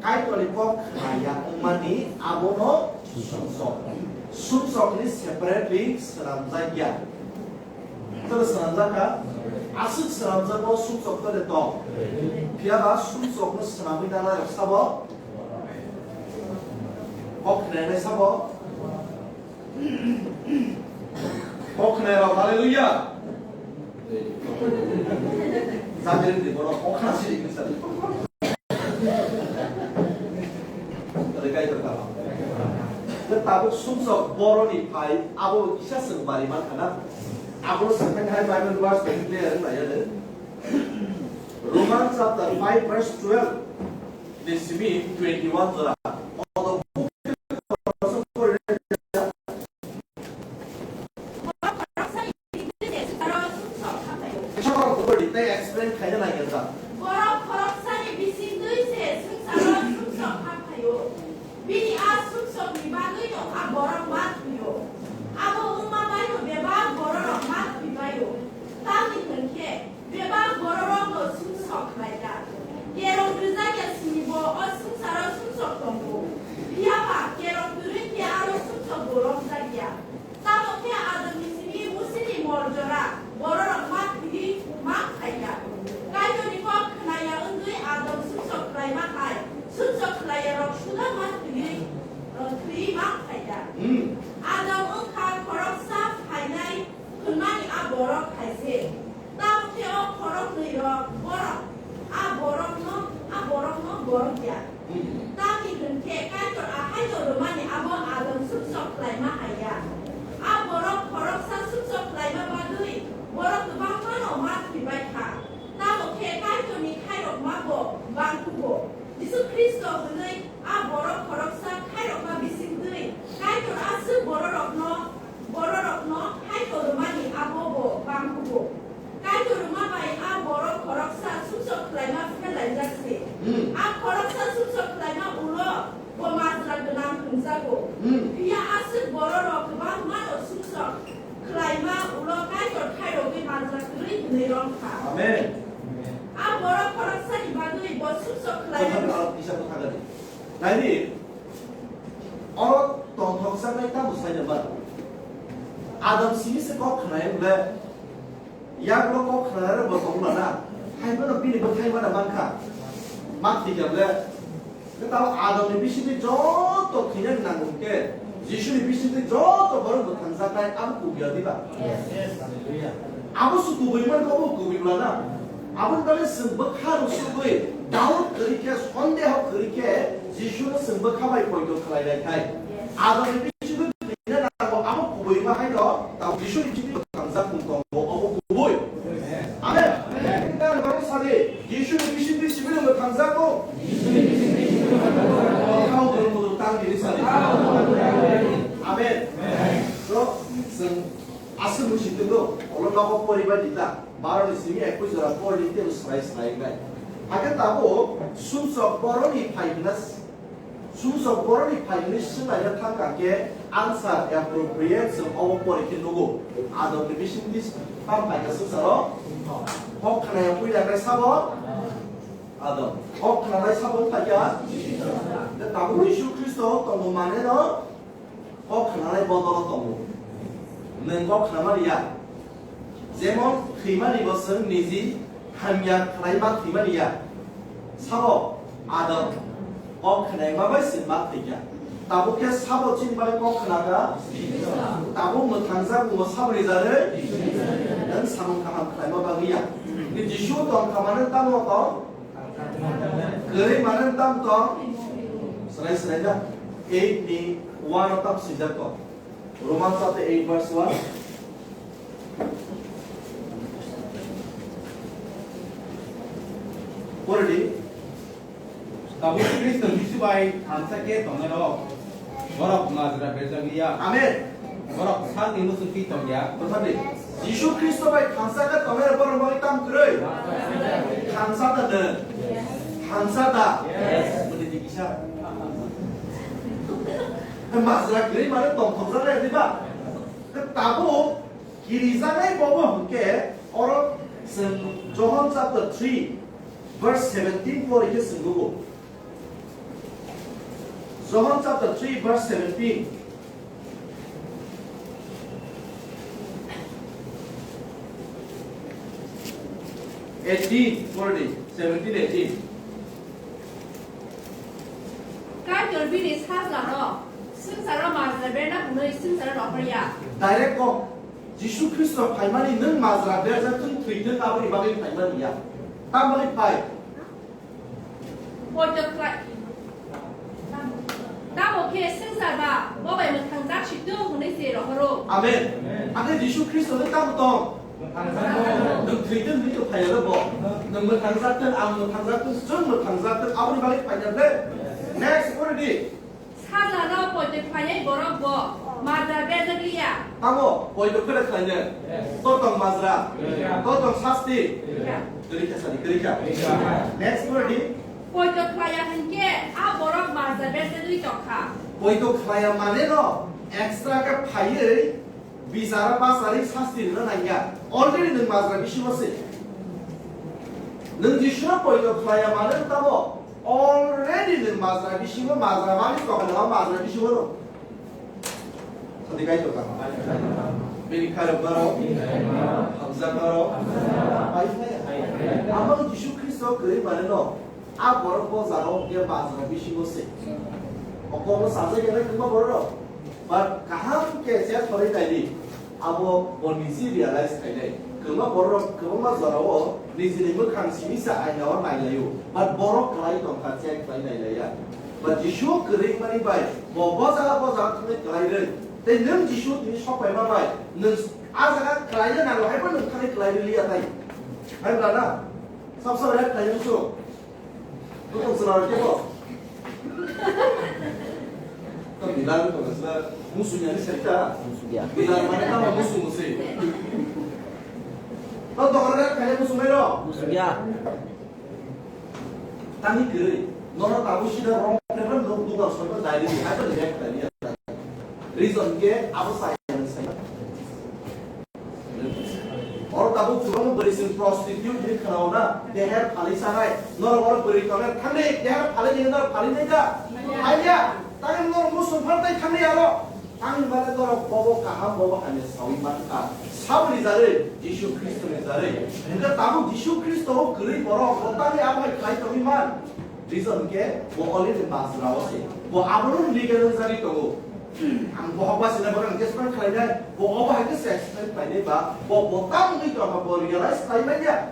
Kaitorni kok khnaya wngmani abono sumsok. Sumsokni separately swnamjakya. Tole swnamjak kha? Aswk swnamjak o sumsok tole tong. Phiya ba sumsok no swnamwi nana rok sabo? Kok khnainai sabo? Kok khnai rok, hallelujah. Jagir ni bono kok khna siri kisa. Tole kai to kha. Tabuk sumsok boroni phai abo kisa swng bari man khana. Abo swng hai Bible verse bai clear wng lai ya de. Romans chapter five verse twelve ni simi twenty-one jora. Odo Explain khaina nai kha. Borok khoroksani bisingtwi se swngcharo sumsok kha phaio. Bini a sumsokni bagwino a borok ma thwio. Abo wngma baino bebak bororok ma thwibaio. Tamni hwn khe bebak bororokno sumsok khlaijak. Kerong rwjakya sinibo o swngcharo sumsok tongo. Phiya ba kerong kwrwi khe aro sumsokbo romjakya. Tamo khe Adamni simi Musini mol jora bororok ma thwigwi ma khaikha. Kaitorni kok khnaya wngwi Adam sumsok khlaima hai sumsok khlaiyarok suda ma thwigwi, thwigwi ma khaikha. Hmm. Adam wngkha khoroksa phainai hwnmani a borok hai se. Tamo khe o khoroknwi rok borok a borokno, a borokno borok ya. Tamni hwn khe Kaitor a haino rwmani abo Adam sumsok khlaima hai ya. A borok khoroksa sumsok khlaima bagwi borok kwbangmano ma thwibai kha. Tamo khe Kaitorni khairokma bo bang kugo. Jisu Khristo hwnwi a borok khoroksa khairokma bisingtwi Kaitor aswk bororokno, bororokno haino rwmani abo bo bang kugo. Kaitor rwma bai a borok khoroksa sumsok khlaima pherlaijak se. Hmm. A khoroksa sumsok khlaima ulo bo majra gwnang hwnjago. Hmm. Phiya aswk bororok kwbangmano sumsok khlaima ulo Kaitor khairogwi majra kwrwi hwnwi rwng kha. Amen. A borok khoroksani bagwi bo sumsok khlaima. Kisa bwkha gadi. Naidi, oro tongthokjaknai tamo saina ba. Adam simi se kok khnai hwnle, Yaklo kok khnararok bo tong mano, hai phano bini bwthai mano mankha. Mak thikya ble. Tamo Adamni bisingtwi joto thwinani nango hwnkhe, Jisuni bisingtwi joto borok mwthangjaknai abo kubui ya diba? Yes. Yes. Hallelujah. Abo se kubui mankha, obo kubui mano. Aboni bagwi chwng bwkha rwsugwi, doubt kwrwi khe, sondeho kwrwi khe, Jisuno chwng bwkha bai poito khlai lai khai. Yes. Adamni bisingtwi Abo kubui ma haino, tamo Jisuni bisingtwi mwthangjakmung tongo, obo kubui. Amen. Amen. Sadi, Jisuni bisingtwi sibino mwthangjakmung. Kau doro mudu tang dini sadi. Amen. So, chwng aswk musi tongdo, olo nogo poribai dita, baro ni simi ekui jora pori tebo srai srai wngnai. Hakhe tabo sumsok boroni phai hwnna Sumsok boroni phaimani swnglaina thangkha khe answer appropriate chwng obo pore khe nugo. Adamni bisingtwi tamo phaikha swngcharo? Kok khnaya puila khe sabo? Adam. Kok khnanai sabo wngkha khe? Tabuk Jisu Khristo tongo maneno kok khnanai bodolo tongo. Nwng kok khnamani ya? Jemon thwimani bo chwng niji hamya khlai ma thwimani ya. Sabo Adam kok khnaima bai chwng ma thwikha. Tabuk khe sabo chini bagwi kok khna kha? Tabuk mwthangjak bo saboni jarwi nwng samung kaham khlaima bagwi ya. Ni Jisu tong kha mano tamo tong? Kwrwi mano tam tong? Swrai swrai da. Eight ni one o tam swijak tong. Roman chapter eight verse one. Pore di. Tabuk Khristo Jisu bai thansa khe tongnairok borok majra berjak liya. Amen. Borok sakni muchung twi tongya. Bwsadi, Jisu Khristo bai thansa khe tongnai rok borok bagwi tamo kwrwi? Thansa da nwng? Thansa da? Bwdwi di kisa. Majra kwrwi mane tongthokjaknai diba? Tabuk kirijaknai bobo hwnkhe oro chwng Johon chapter three verse seventeen pori khe chwng nugo. John chapter three verse seventeen. Eighteen, sorry, seventeen, eighteen. Kaitor bini sajlano swngcharo majra berna hwnwi swngcharo rohorya. Direct kok, Jisu Khristo phaimani nwng majra berjak thung, thwi thung, aboni bagwi phaimani ya. Tam bagwi phai? Poito khlai. Tamo khe swngchar ba bo bai mwthangjak si thung hwnwi se rohoro. Amen. Akhe Jisu Khristo no tamo tong? Nwng thwi thung, thwi thung phai ya bo. Nwng mwthangjak thung, ang mwthangjak thung, chwng mwthangjak thung, aboni bagwi phai ya de. Next, pore di. Sajlano poito khlainai borok bo majra berjak liya. Tamo poito khe khlainai? Yes. To tong majra. Yes. To tong sasti. Yes. Kwrwi kha sadi, kwrwi kha. Yes. Next word di. Poito khlaiya hinkhe a borok majra berjagwi tongkha. Poito khlaiya mane no extra khe phaiwi bichara bachari sasti rwna nangya. Already nwng majra bisingo se. Nwng Jisuro poito khlaiya mane tamo already nwng majra bisingo majra mani tongkha, nwng majra bisingo no. Sadi kai tongkha. Bini kharok barok, hamjak barok, pai phai. Amo Jisu Khristo kwrwi mane no. A borok bo jaga o hwnkhe majra bisingo se. Okobo sajagya na kwbangma borok rok. But kaham khe se thorwi naidi, abo bo niji realize khainai. Kwbangma borok rok kwbangma jora o nijini mwkhang simi sa aina o nailaio. But borok kwlai tongkha, check khlai nailaiya. But Jisu kwrwi mani bai bo bo jaga bo jaga thangwi kwlai rwi. Tei nwng Jisu tini sok paima bai nwng a jaga kwlai rwi nango, haibo nwng thangwi kwlai rwi liya tai. Hai bwla na? Sab sab rep khlai nung su. Bukan selalu kebo. Kan bilang bukan selalu musuhnya ini cerita. Musuh dia. Bilang mana nama musuh musuh. Kau dokar kan kayak musuh mero. Musuh dia. Tani kiri. Nono tahu sih dah orang preman dok dok harus kau dari apa dia tadi ya. Reason ke apa saya yang saya. Oro tabuk kwbangma bwrwi chwng prostitute hinwi khwnao na, deher phalwi sanai. Norok oro bwrwi tongnai thangdi, deher phalwi hinwi norok phalwi nai da? Phaiya. Tangni norok muchung phan tei thangdi aro. Tangni mane norok bobo kaham, bobo hamya sawi mankha. Saboni jarwi, Jisu Khristoni jarwi. Hwnkhe tabuk Jisu Khristo o kwrwi borok, bo tangni abo hai khlai tongwi man. Reason khe bo already majra o se. Bo abono legal wngjagwi tongo. Ang bohok ba sina bagwi ang case file khlainai. Bo obo hai khe se explain khlainai ba bo, bo tamo wngwi tongkha, bo realize khlaimanya.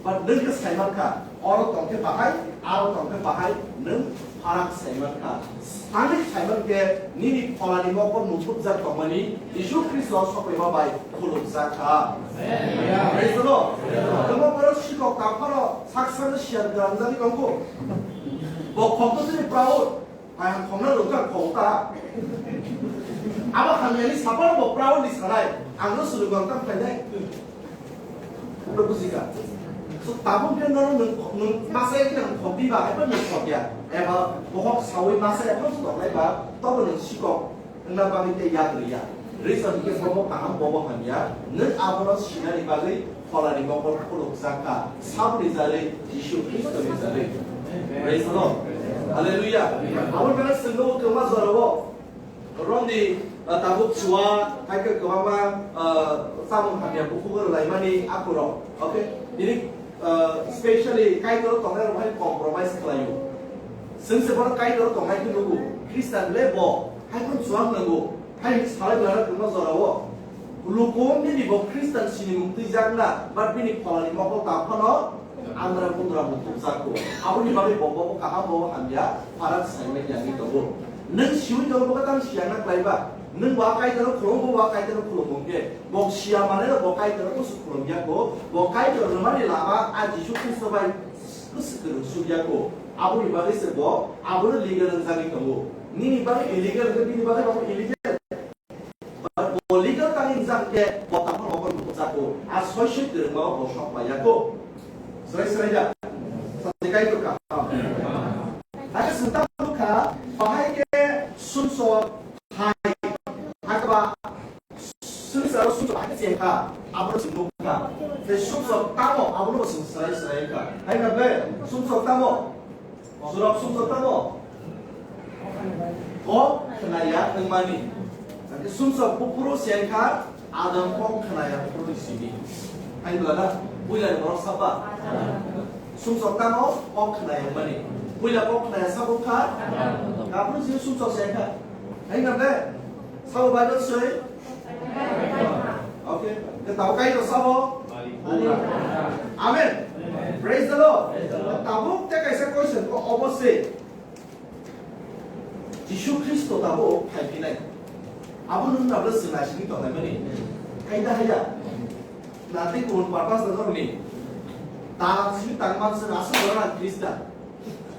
But nwng khe saimankha, oro tongkhe bahai, aro tongkhe bahai, nwng pharak saimankha. Ani saiman khe nini pholani mokol muthupjak tongmani Jisu Khristo sokphaima bai khulumjak kha. Amen. Praise the Lord. Tamo borok sikok tangphano sak sakno siyan gwnangjagwi tongkho. Bo khokto chini proud. Bai ang khokna rwngkha khok ta. Abo hamyani sapano bo proud ni sanai. Angno swrwng ang tang khlainai. Ano bujika. So tabuk khe nono nwng, nwng masa ekhe ang khokdi ba, eba nwng khokya. Eba bohok sawi masa ekhe tong lai ba, tobo nwng sikok. Wngna bagwi tei yak rwya. Reason hinkhe bobo kaham, bobo hamya. Nwng abono sinani bagwi pholani mokol khulukjak kha. Saboni jarwi, Jisu Khristoni jarwi. Praise the Lord. Hallelujah. Aboni bagwi chwng nugo kwbangma jorao. Rondi, uh, tabuk chua, hai khe kwbangma, uh, chamung hamya bukhuk rwlaimani akhurok. Okay? Tini, uh, specially Kaitor tongnai rok hai compromise khlaio. Chwng se bono Kaitor tongnai khe nugo. Christian le bo hai phano chuak nango. Hai salai bwlai kwbangma jorao. Luku wng bini bo Christian sinimung twijakna, but bini pholani mokol tang phano andra kundra muthupjak kho. Aboni bagwi bo, bo kaham, bo hamya, pharak saimanya wngwi tongo. Nwng siwi tongo, bo tang siyana khlai ba. Nwng bo a Kaitorno khulum, bo a Kaitorno khulum wng khe. Bo siya mane bo Kaitorno kusu khulum ya kho. Bo Kaitor rwmani lama a Jisu Khristo bai kusu kwrwng suk ya kho. Aboni bagwi se bo abono legal wngjagwi tongo. Nini bagwi illegal wngkhe, bini bagwi bo illegal. But bo A soi soi kwrwngma o bo sok pai ya kho. Srai srai da. Sadi kai to kaham. Hakhe swng ta kha, bahai khe sumsok hai. Hakhe ba sumsok, sumsok hai se kha. Abo sumsok kha. Te sumsok tamo, abo no sumsok srai srai kha. Hai na be, sumsok tamo. Surok sumsok tamo? Kok khnaya wngmani. Sumsok buphuru se wngkha, Adam kok khnaya buphuru simi. Hai bwla da, puila ni borok sapa? Sumsok tamo? Kok khnaya wngmani. Puila kok khnaya sabo kha? Kaphuru simi sumsok se wngkha. Hai na be? Sabo Bible soi? Okay. Ke tabo kai to sabo? Amen. Praise the Lord. Tabuk te kaisa question ko obose. Jisu Kristo tabo phai phinai. Abo nung tabuk swng naisingwi tongnai mani. Hai da haya. Nati kun purpose na dorni. Tang simi tang man swng aswk dorang Khristan.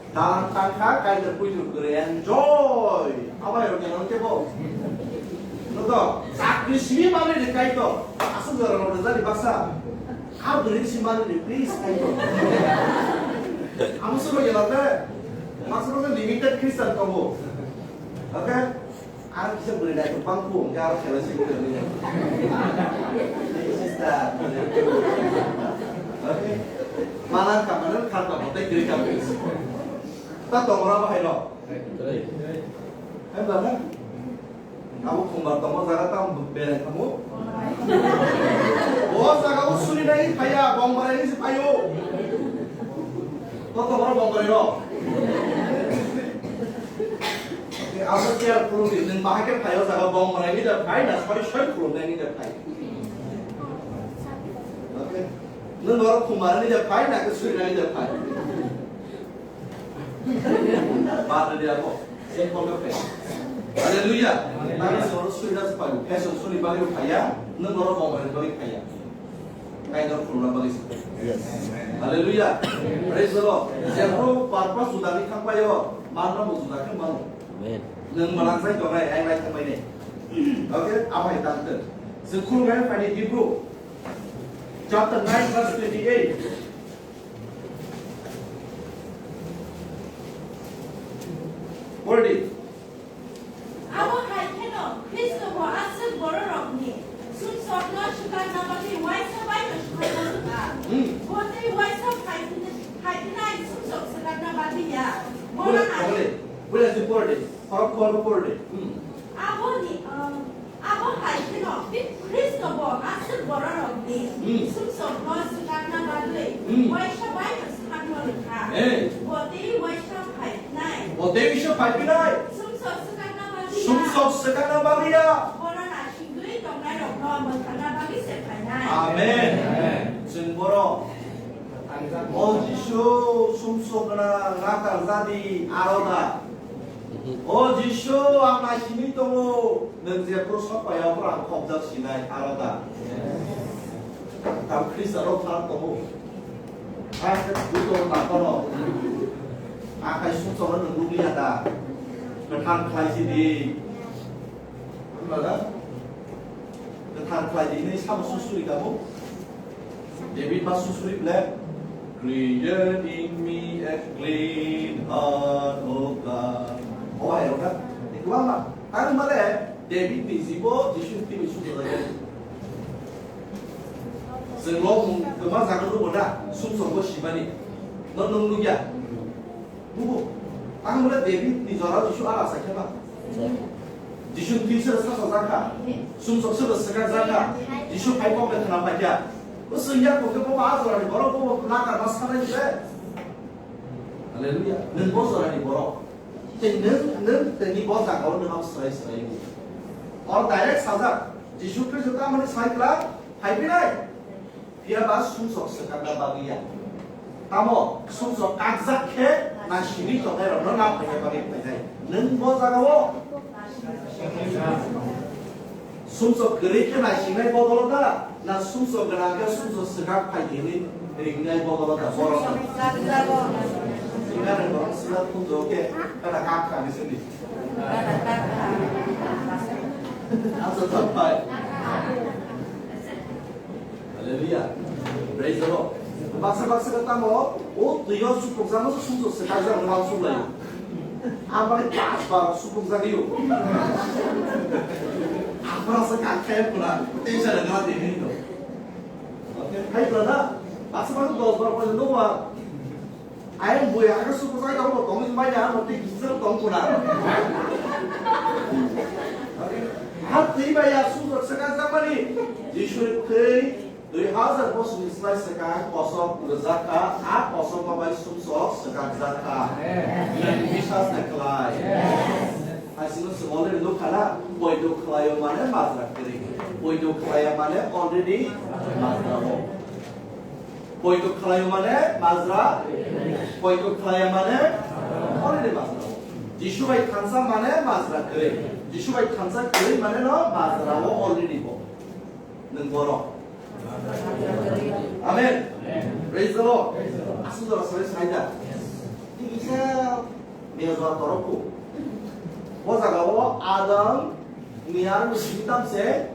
Dalan tangkha, kaitor puitu kwrwi enjoy. Abai rok nang kebo. No to, chakri simi mani de kaitor. Aswk jora rok jari baksa. Kha bwrwi si mani de, please, kaitor. Amo soro yelate. Masoro limited Christian tongo. Okay? Aro kisa bwrwi naithok bang kho, hwnkhe aro khela se bwrwi nini. Sister. Okay? Mana kamana kharta botai gri kam. Ta tongra bahai no. Hai bana. Abo khumbar tongma jaga tam berai tamo. Bo jaga o suri nai phaya, bong barai ni se phayo. To tongra bong barai no. Abo chair khulumdi, nwng bahai khe phai, o jaga bong manai ni da phai, na soi soi khulumnai ni da phai. Okay. Nwng oro khumar ni da phai, na khe sui nai da phai. Bad de abo. Simple khe phai. Hallelujah. Nang soro sui da phai. Fashion suni bagwi phai ya, nwng oro bong manai bagwi phai ya. Kaitor khulumna bagwi se. Yes. Hallelujah. Praise the Lord. Jebro purpose juda ni thangbai o, manna bo juda khe mano. Amen. Nwng manang sai tongnai, ang lai thangbai ne. Okay, amai tang tong. Chwng khulumnai phai ni Hebrew chapter nine verse twenty-eight. Pori di. Abo hai kheno Khristo bo aswk bororokni sumsokno swkakna bagwi uaisa bai no swkakna wngkha. Hmm. Bo tei uaisa phaiphinai sumsok swkakna bagwi ya. Bono Bole, hai bole, bole, si pori di. Khorok khorok pori di. Hmm. Aboni, um, Abo hai kheno Khristo bo aswk bororokni Hmm. sumsokno swkakna bagwi Hmm. uaisa bai no swkakna rwkha. Hey. Bo tei uaisa phaiphinai. Bo tei uaisa phaiphinai. Sumsok swkakna bagwi ya. Sumsok swkakna bagwi ya. Bono naisingwi tongnairokno mwthangna bagwi se phainai. Amen. Amen. Chwng borok O Jisu, sumsok gwnang, nakarjadi, aro da. O Jisu, ang naisingwi tongo, nwng jephru sok pai, aphuru ang khopjak sinai, aro da. Tam Khristo rok thang tongo. Ang khe buto taphano. Akai sumsokno nwng nukliya da. Kwthang khlai sidi. Wngmala? Kwthang khlai di hinwi sabo susuri kamo? David ma susuri ble, "Create in me a clean heart, O God." O hai rok na? Kwbangma. Tang male David ni jibo Jisu ni thwi bai sudo jagani. Chwng lo mung kwma jaga nugo na, sumsok bo simani. No nung nugya? Bubo, ang mole David ni jora Jisu ala sa khe ba. Jisu ni thwi sero sasajak kha. Sumsok sero swkakjak kha. Jisu phai kok le khna paikha. Bo swngya kok khe bo a jora ni borok bo nakar ma sanai le. Hallelujah. Nwng bo jora ni borok. Tei nwng, nwng tei ni bo jaga o nwng ham srai srai ni. Or direct sajak. Jisu Khristo ta mani sai kla phai pinai. Phiya ba sumsok swkakna bagwi ya. Tamo sumsok kakjak khe na simi tongnai rokno na phaina bagwi phainai. Nwng bo jaga o sumsok kwrwi khe na sinai bodolo da, na sumsok gwnang khe sumsok swkak phai hinwi ringnai bodolo da borok. Sinai rok borok sila thumjok khe kana kak kha ni sindi. Asa thap phai. Hallelujah. Praise the Lord. Baksa baksa khe tamo, o twi o supukjakma se sumsok se kaijak wng ma suklaio. Amani pas bar supukjagwi o. Aphra se kak khe pura, tension na gana tini no. Okay, hai pura na. Baksa baksa dos bar pura no ba. Ayang buya aga suku sai tong tong mai ya, mati gisel tong kuna. Ha twi ba ya su dor saka jamani. Jisu twi dui hazar bosor ni slai saka kosok rwjak kha, a kosok ma bai sumsok swkak jak kha. Yang bisas na khlai. Asino se already nukha na, poito khlaio mane majra kwrwi. Poito khlaia mane already majra o. Poito khlaio mane majra, poito khlaia mane already majra o. Jisu bai thansa mane majra kwrwi. Jisu bai thansa kwrwi mane no majra o already bo. Nwng borok. Amen. Praise the Lord. Aswk jora sari saida. Tini kisa mejor torok ko. O jaga o Adam ni ar ni sini tam se.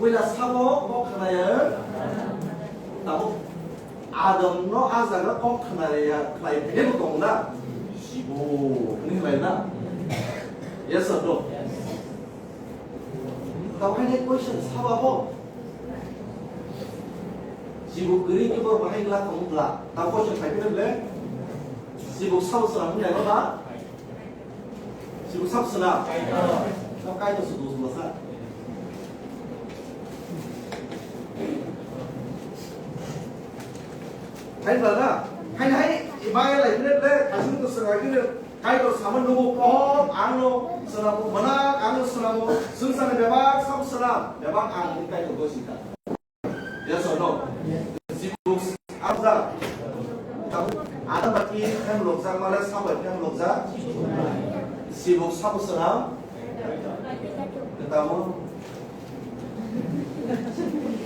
Puila sabo kok khnaya. Tamo Adam no a jaga kok khnaya, khlai phene bo tong na. Sibo ni khlai na. Yes or no? Tamo hai question sabo bo. Sibo kwrwi khe bo bahai glak tong bla. Tamo question khai phene ble. Sibo sabo sra hwnai ba. Sibo sab swnam. Sab Kaitor se dos masa. Hai bala, hai hai, ibaya lai bile bile, kasing to swnam gile, Kaitor sama nubu pohor, ang no swnam mana, ang no swnam, sungsani bebak sab swnam, bebak ang ni Kaitor gosita. Yes or no? Sibuk abza. Ada baki hem lokjak male sabai hem lokjak. Sibuk sabu swnam. Ketamu.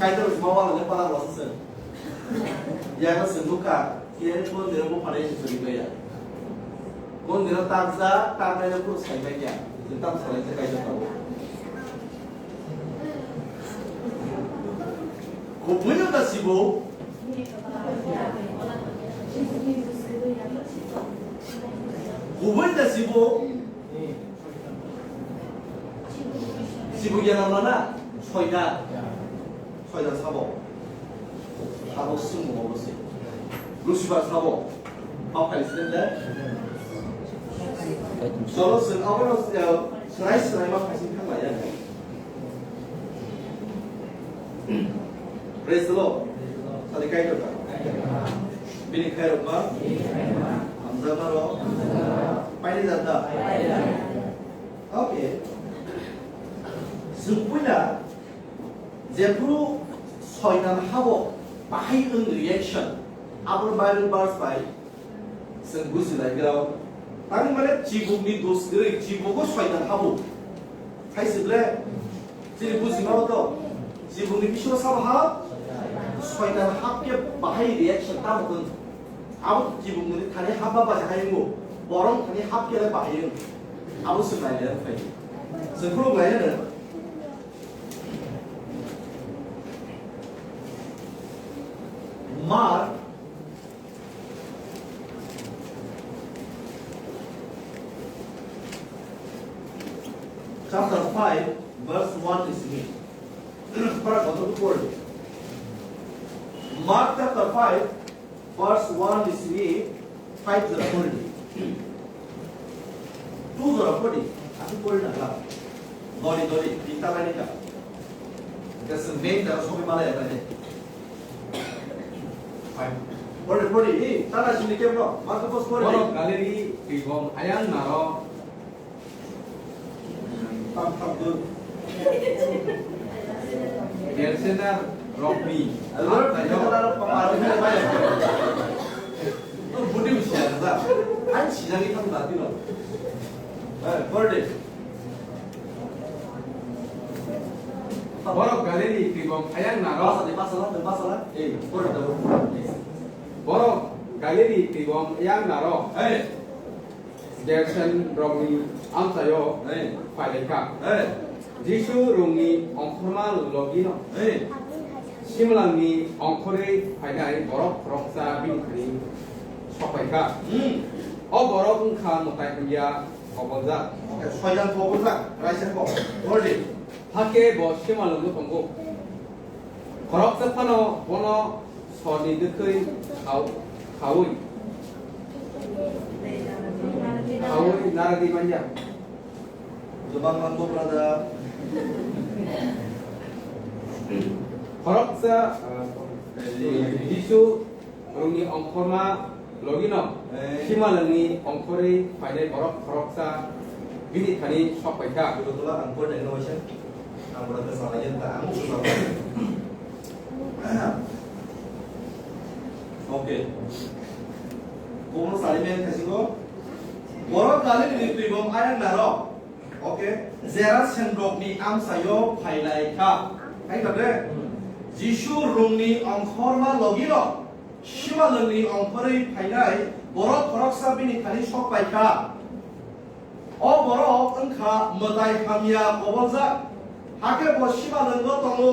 Kaitor mawa le para wasa se. Ya na se nuka. Kiri pun dia bu pada yang suri kaya. Pun dia takza, takza yang pun sai kaya. Tentang selain kaya tahu. Kubui no da sibo. Kubui da sibo. Sibo gyanam lana soida. Soida sabo. Sabo sung mo se. Lucifer sabo. Papai sende. Solo sen abono serai serai ma phaising thangla ya. Praise the Lord. Sadi kaitor ka. Bini khairok ma. Hamjakma rok. Paini janda. Okay. Chwng puila jephru soitan habo bahai wng reaction. Abo Bible verse bai Chwng buji lai grao. Tangwi mane chibukni dos kwrwi, chibugo soitan habo. Hai se ble, chini buji mano to. Chibukni bisingo sabo hap, soitan hap khe bahai reaction tamo wng. Abo chibukni thani hap ba baja hai wngo. Borok thani hap khe le bahai wng. Abo se nai le phai. Chwng khulum lai no. Mark Chapter five, verse one ni simi. Para kotor ko pori. Mark chapter five, verse one ni simi five jora pori. Two jora pori. Aku pori na ka. Dori dori, pinta lagi ka. Kasi main jora sobi mala ya tadi. Pori, pori, eh, tara sini kebro, maka pos pori. Borok Galili twi bom ayang naro. Tam, tam, dun. Gersener rokni. Alor, tara pamar ni kaya. To budi usia da. An sijagi tam dati lo. Eh, pori. Borok Galili twi bom ayang naro. Pasal, pasal, pasal. Eh, pori da. Borok Galili twi bom ayang naro. Eh. Gersen rokni amchaio. Eh. Phailaikha. Eh. Jisu rungni ongkhorma logino. Eh. Simalangni ongkhorwi phainai borok khoroksa bini thani sokphaikha. Hmm. O borok wngkha mwtai hamya koboljak. Okay, soitan koboljak, raisa kok. Gordi. Hakhe bo simalwngno tongo. Khoroksa phano bono sorni dwkhwi khao-, khaui, khaui narwgwi manya. Jobang mango brother. Khoroksa, uh, Jisu rungni ongkhorma logino, eh, simalwngni ongkhorwi phainai borok khoroksa bini thani sokphaikha. Botolo ang porinaino waisa. Ang borokno salaiya ta ang. Okay. Kono salai men khasingo. Borok Galilini twibom ayang narok. Okay, Jerasenrokni amchaio phailai kha. Hai kha de? Jisu rungni ongkhorma logino simalwngni ongkhorwi phainai borok khoroksa bini thani sokpai kha. O borok wngkha mwtai hamya koboljak, hakhe bo simalwngo tongo.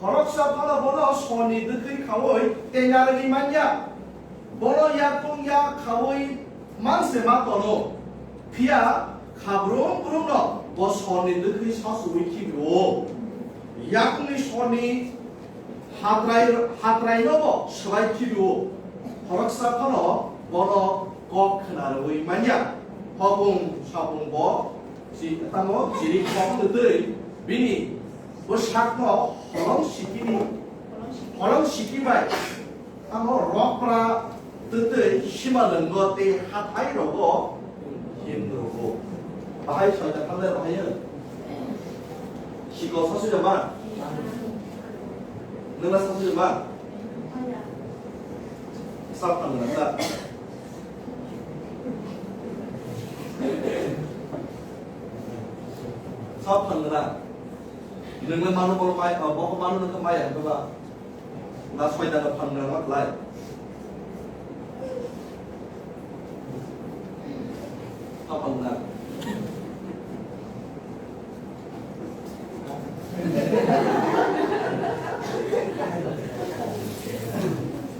Khoroksa phano bono sorni dwkhwi khaui tei narwgwi manya. Bono yakung yak khaui manse ma tono. Phiya kha brum brumno bo sorni dwkhwi sasuwi khibio. Yakungni sorni hatrai, hatraino bo swlai khibio. Khoroksa phano bono kok khna rwui manya. Hopung sapung bo Chi-, tamo chiri kok twtwi bini bwsakno holong sikini, holong siki bai tamo rokra twtwi simalwngo tei hathai rogo himrwgo. Bahai soita thanglai bahai o. Sikok sasu jama? Nwngla sasu jama? Sap thanglai. Sap phangra. Nwngno mano bolo mai, o, boko mano nwngkha mai ang ba. Na soida no phangra ma klai. Sap phangra.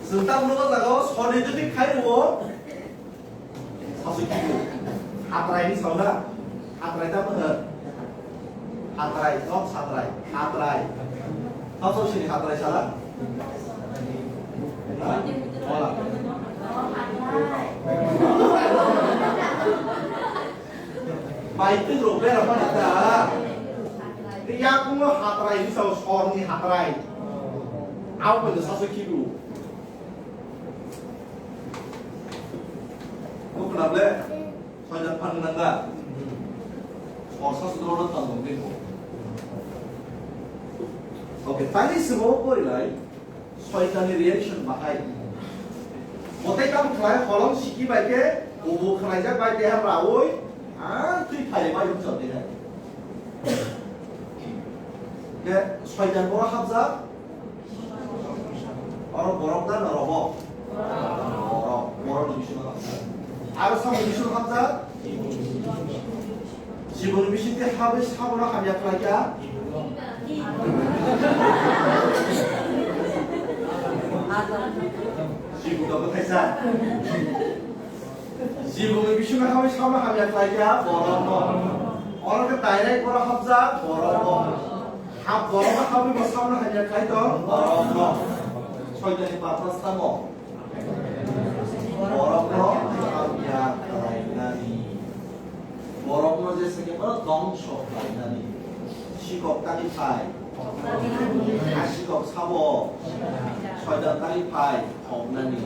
Sentang no jago sori jodi khai wo. Sasu kibu. Hatrai ni sauna. Hatrai ta mano. Hatrai, nok satrai. Hatrai. Sasu sini hatrai sala. Na? Ola. Bai tu ro bera mana ta. Ni ya kuno hatrai ni sau sor ni hatrai. Au ko sasu kibu. Nukla ble, soidan phan nangga. Orsa sudro na tang dong biko. Okay, tani simo pori lai, soitani reaction bahai. Motai kam khlai holong siki bai ke, ubu khlai jak bai ke ham raoi, ang tui phai bai um chal de hai. Ke soidan boro hapjak, Oro borok na, na robo? Borok, borok ni bisingo hamjak. Aro samung bisingo hamjak? Jiboni bisingtwi habwi sabono hamya khlai kha? Jibon no bwthaisa. Jiboni bisingo habwi sabono hamya khlai kha borokno. Oro khe direct borok hapjak borokno. Hap borokno habwi bo sabono hamya khlai tong borokno. Soitani purpose tamo? Borokno hamya khlainani. Borokno jesa khe bono dongso khlainani. Sikok tani phai. A sikok sabo. Soitan tani phai. Thoknani,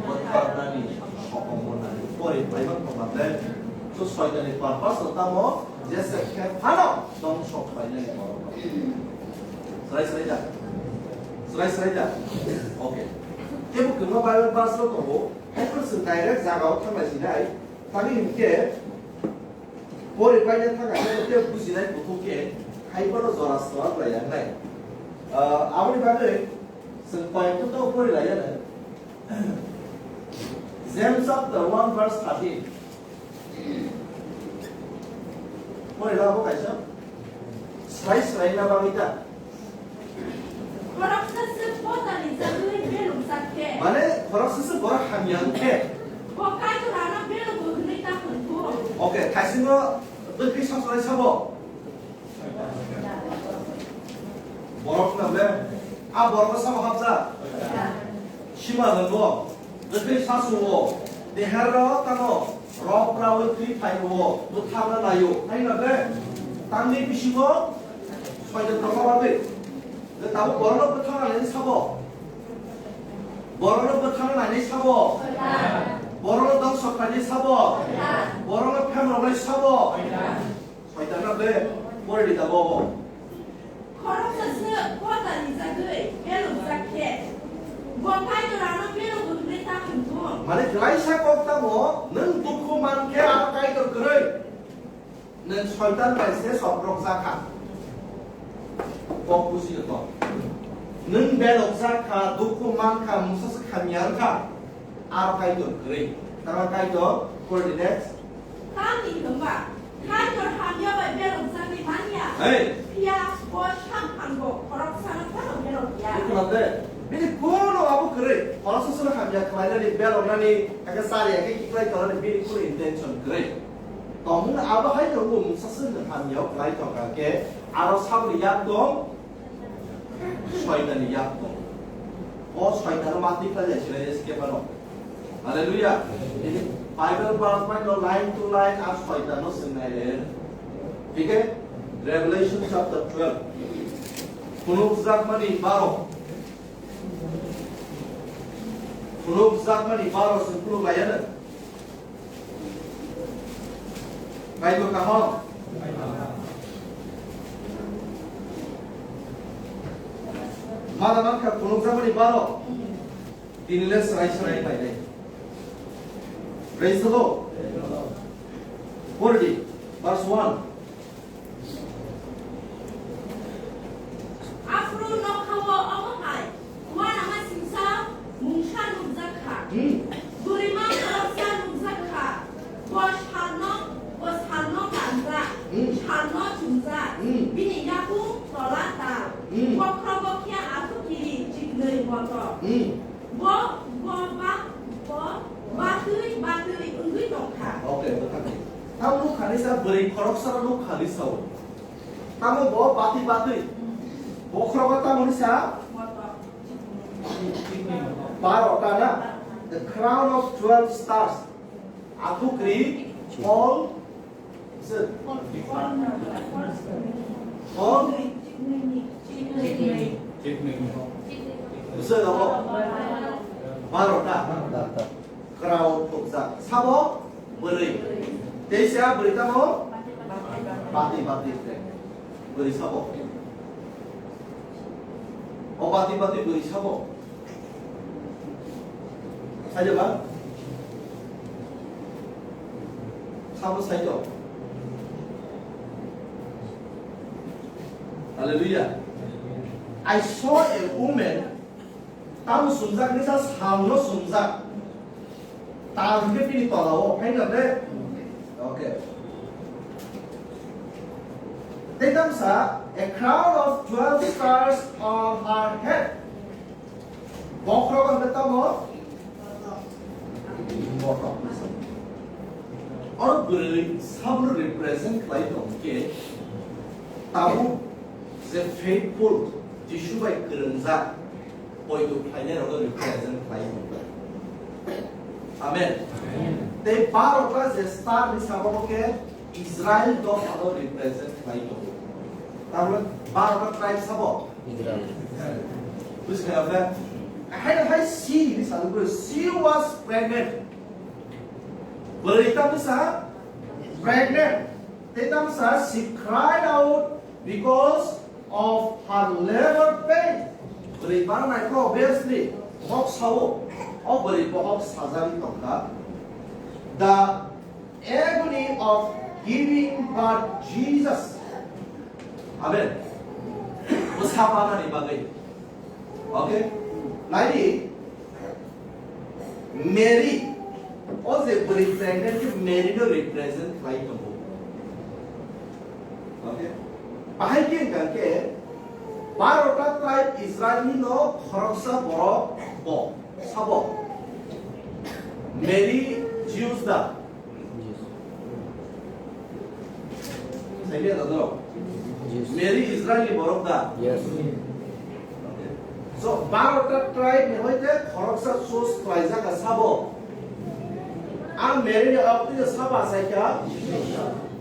bwtharnani, sokomornani, pori paiba tongmante. So soitani purpose no tamo, jesa khe phano dongso khlainani borok. Srai srai da? Srai srai da? Okay. Tebo kwbangma Bible verse no tongo, hai phano chwng direct jagao thanglai sinai, tamni hinkhe pori paina thangkha khe tei bujinai kuthuk khe hai phano jora swnam lai ya hnai. Ah, aboni bagwi chwng koi kutuk pori lai ya hnai. James chapter one verse thirteen. Pori labo kaisa. Srai srai na bagwi ta. Khoroksa Borok sese borok hamya wngkhe. Bo Kaitorano belok bo hwnwi ta hwnkho. Okay, thaisingo bwkhi sasonai sabo. Borok na ble. A borok sabo hapja. Sima nangbo. Bwkhi sasu o. Deher ro tamo. Rok rawi twi phai o. Bwthang na layo. Hai na ble. Tangni bisingo. Soitan tongma bagwi. Tabuk borokno bwthang na laini sabo. Borokno bwthang na laini sabo. Borokno dongso khlaini sabo. Borokno phemroknai sabo. Soitan na ble pore di tabuk. Khoroksa se kota rijagwi belokjak khe, bo Kaitor ano belok hwnwi ta hwnkho. Mane klaisa kok tamo, nwng dukhu man khe aro Kaitor kwrwi. Nwng soitan bai se soprok jakha. Kok bujiyo to. Nwng belok jakha, dukhu mankha, mungsa se khamya wngkha. Aro Kaitor kwrwi. Tamo Kaitor coordinates. Tamni hwnba Kaitor hamya bai belok jakni manya. Hey. Phiya bo samphango khoroksano phano belok ya. Bini kono abo kwrwi. Khoroksa sano hamya khlainani, beloknani, eke sari, eke kiklai tongnani bini kono intention kwrwi. Tongmung abo hai tongo, mungsa se nwng hamya o khlai tongkha khe, aro saboni yak tong, soitanni yak tong. O soitano mati khlai lai sila eskepano. Hallelujah. Bible verse bai no line to line ar soitano swngnai le. Thik hai? Revelation chapter twelve. Phunukjakmani baro. Phunukjakmani baro se phunuk lai ya na. Kaitor kaham. Mana mankha phunukjakmani baro. Tini le srai srai painai. Praise the Lord. Pori di, verse one. Aphuru nokhao omo hai uanama singsa mungsa nukjak kha. Hmm. Bwrwima khoroksa nukjak kha. Bo salno, bo salno kanjak, hmm, salno chumjak. Hmm. Bini yakung tola tal. Hmm. Bokhrogo khe aswk kiri chiknwi moto. Hmm. Bo, bo ba, bo batwi, batwi wngwi tongkha. Okay, bwkhakni. Tamo nukha ni sa bwrwi khoroksa no nukha ni sao. Tamo bo batwi, batwi. Bokhrogo tamo ni sa? Barota na? The crown of twelve stars. Athukri, Paul, Sir. Hon? Sir, abo? Barota. Barota. Kwrao thokjak. Sabo? Bwrwi. Teisa bwrwi tamo? Bati, bati. Bwrwi sabo? O bati, bati bwrwi sabo? Saida ba? Sabo saito. Hallelujah. I saw a woman, tamo sumjak ni sa salno sumjak. Tal hwnkhe bini tolao, hai na de? Okay. Tei tamsa, a crown of twelve stars on her head. Bokhorok hwnkhe tamo? Bokhorok. Oro bwrwi sabno represent khlai tong khe, tabuk je faithful, Jisu bai kwrwngjak, poito khlainai rokno represent khlai tong kha. Amen. Amen. Tei barota je star ni sabo khe Israel dophano represent khlai tongo. Tarmane barota tribe sabo? Israel. Buji kha abra? Hai hai si ni sabo, she was pregnant. Bwrwi ta bwsa pregnant. Tei ta bwsa she cried out because of her labor pain. Bwrwi barnai khe obviously bokhok sao. O bwrwi bokhok sajagwi tongkha. The agony of giving birth Jesus. Amen. Bwsa manani bagwi. Okay? Naidi, Mary, o je bwrwi pregnant khe Mary no represent khlai tongo. Okay? Bahai khe wngkha khe, barota tribe Israel ni no khoroksa borok bo. Sabo, Mary Jews da? Yes. Sabi ada dong. Yes. Mary Israel ni borok da? Yes. So, barota tribe ni hoite khoroksa choose khlaijak kha sabo. Ang Mary ni abtwi sabo achaikha?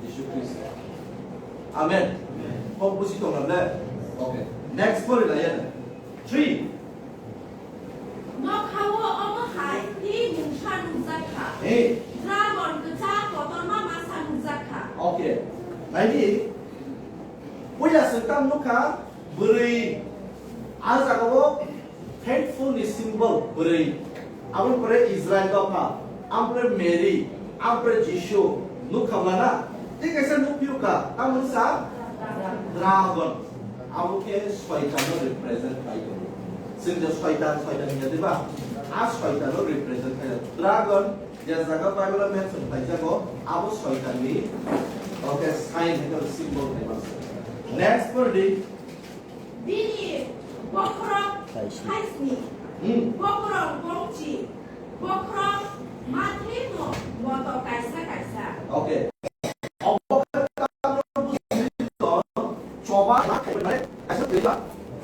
Jisu Khristo. Amen. Kok buji tong na de? Okay. Next pori la ya. Three. Nokhao omo hai tei mungsa nukjak kha. Hey. Dragon kwchak kotorma masa nukjak kha. Okay. Naidi. Puila swkang nukha bwrwi. A jagao faithful ni symbol bwrwi. Aboni pore Israel dopha. Ampore Mary. Ampore Jisu. Nukha bwlana. Tei kaisa nukphiyukha. Tamoni sa? Dragon. Abo khe Soitan no represent khai tongo. Chwng je Soitan, Soitan hinya diba? A Soitan no represent khai. Dragon, je jaga Bible o mention khaijago, abo Soitan ni, okay, sign hai khe symbol hai mansa. Next pori di. Bini bokhorok Thaisni. Thaisni. Hmm. Bokhorok bongchi. Bokhorok mathe no moto kaisa kaisa. Okay. Obo khe tamno bujui tong, choba na khaimani kaisa twiba.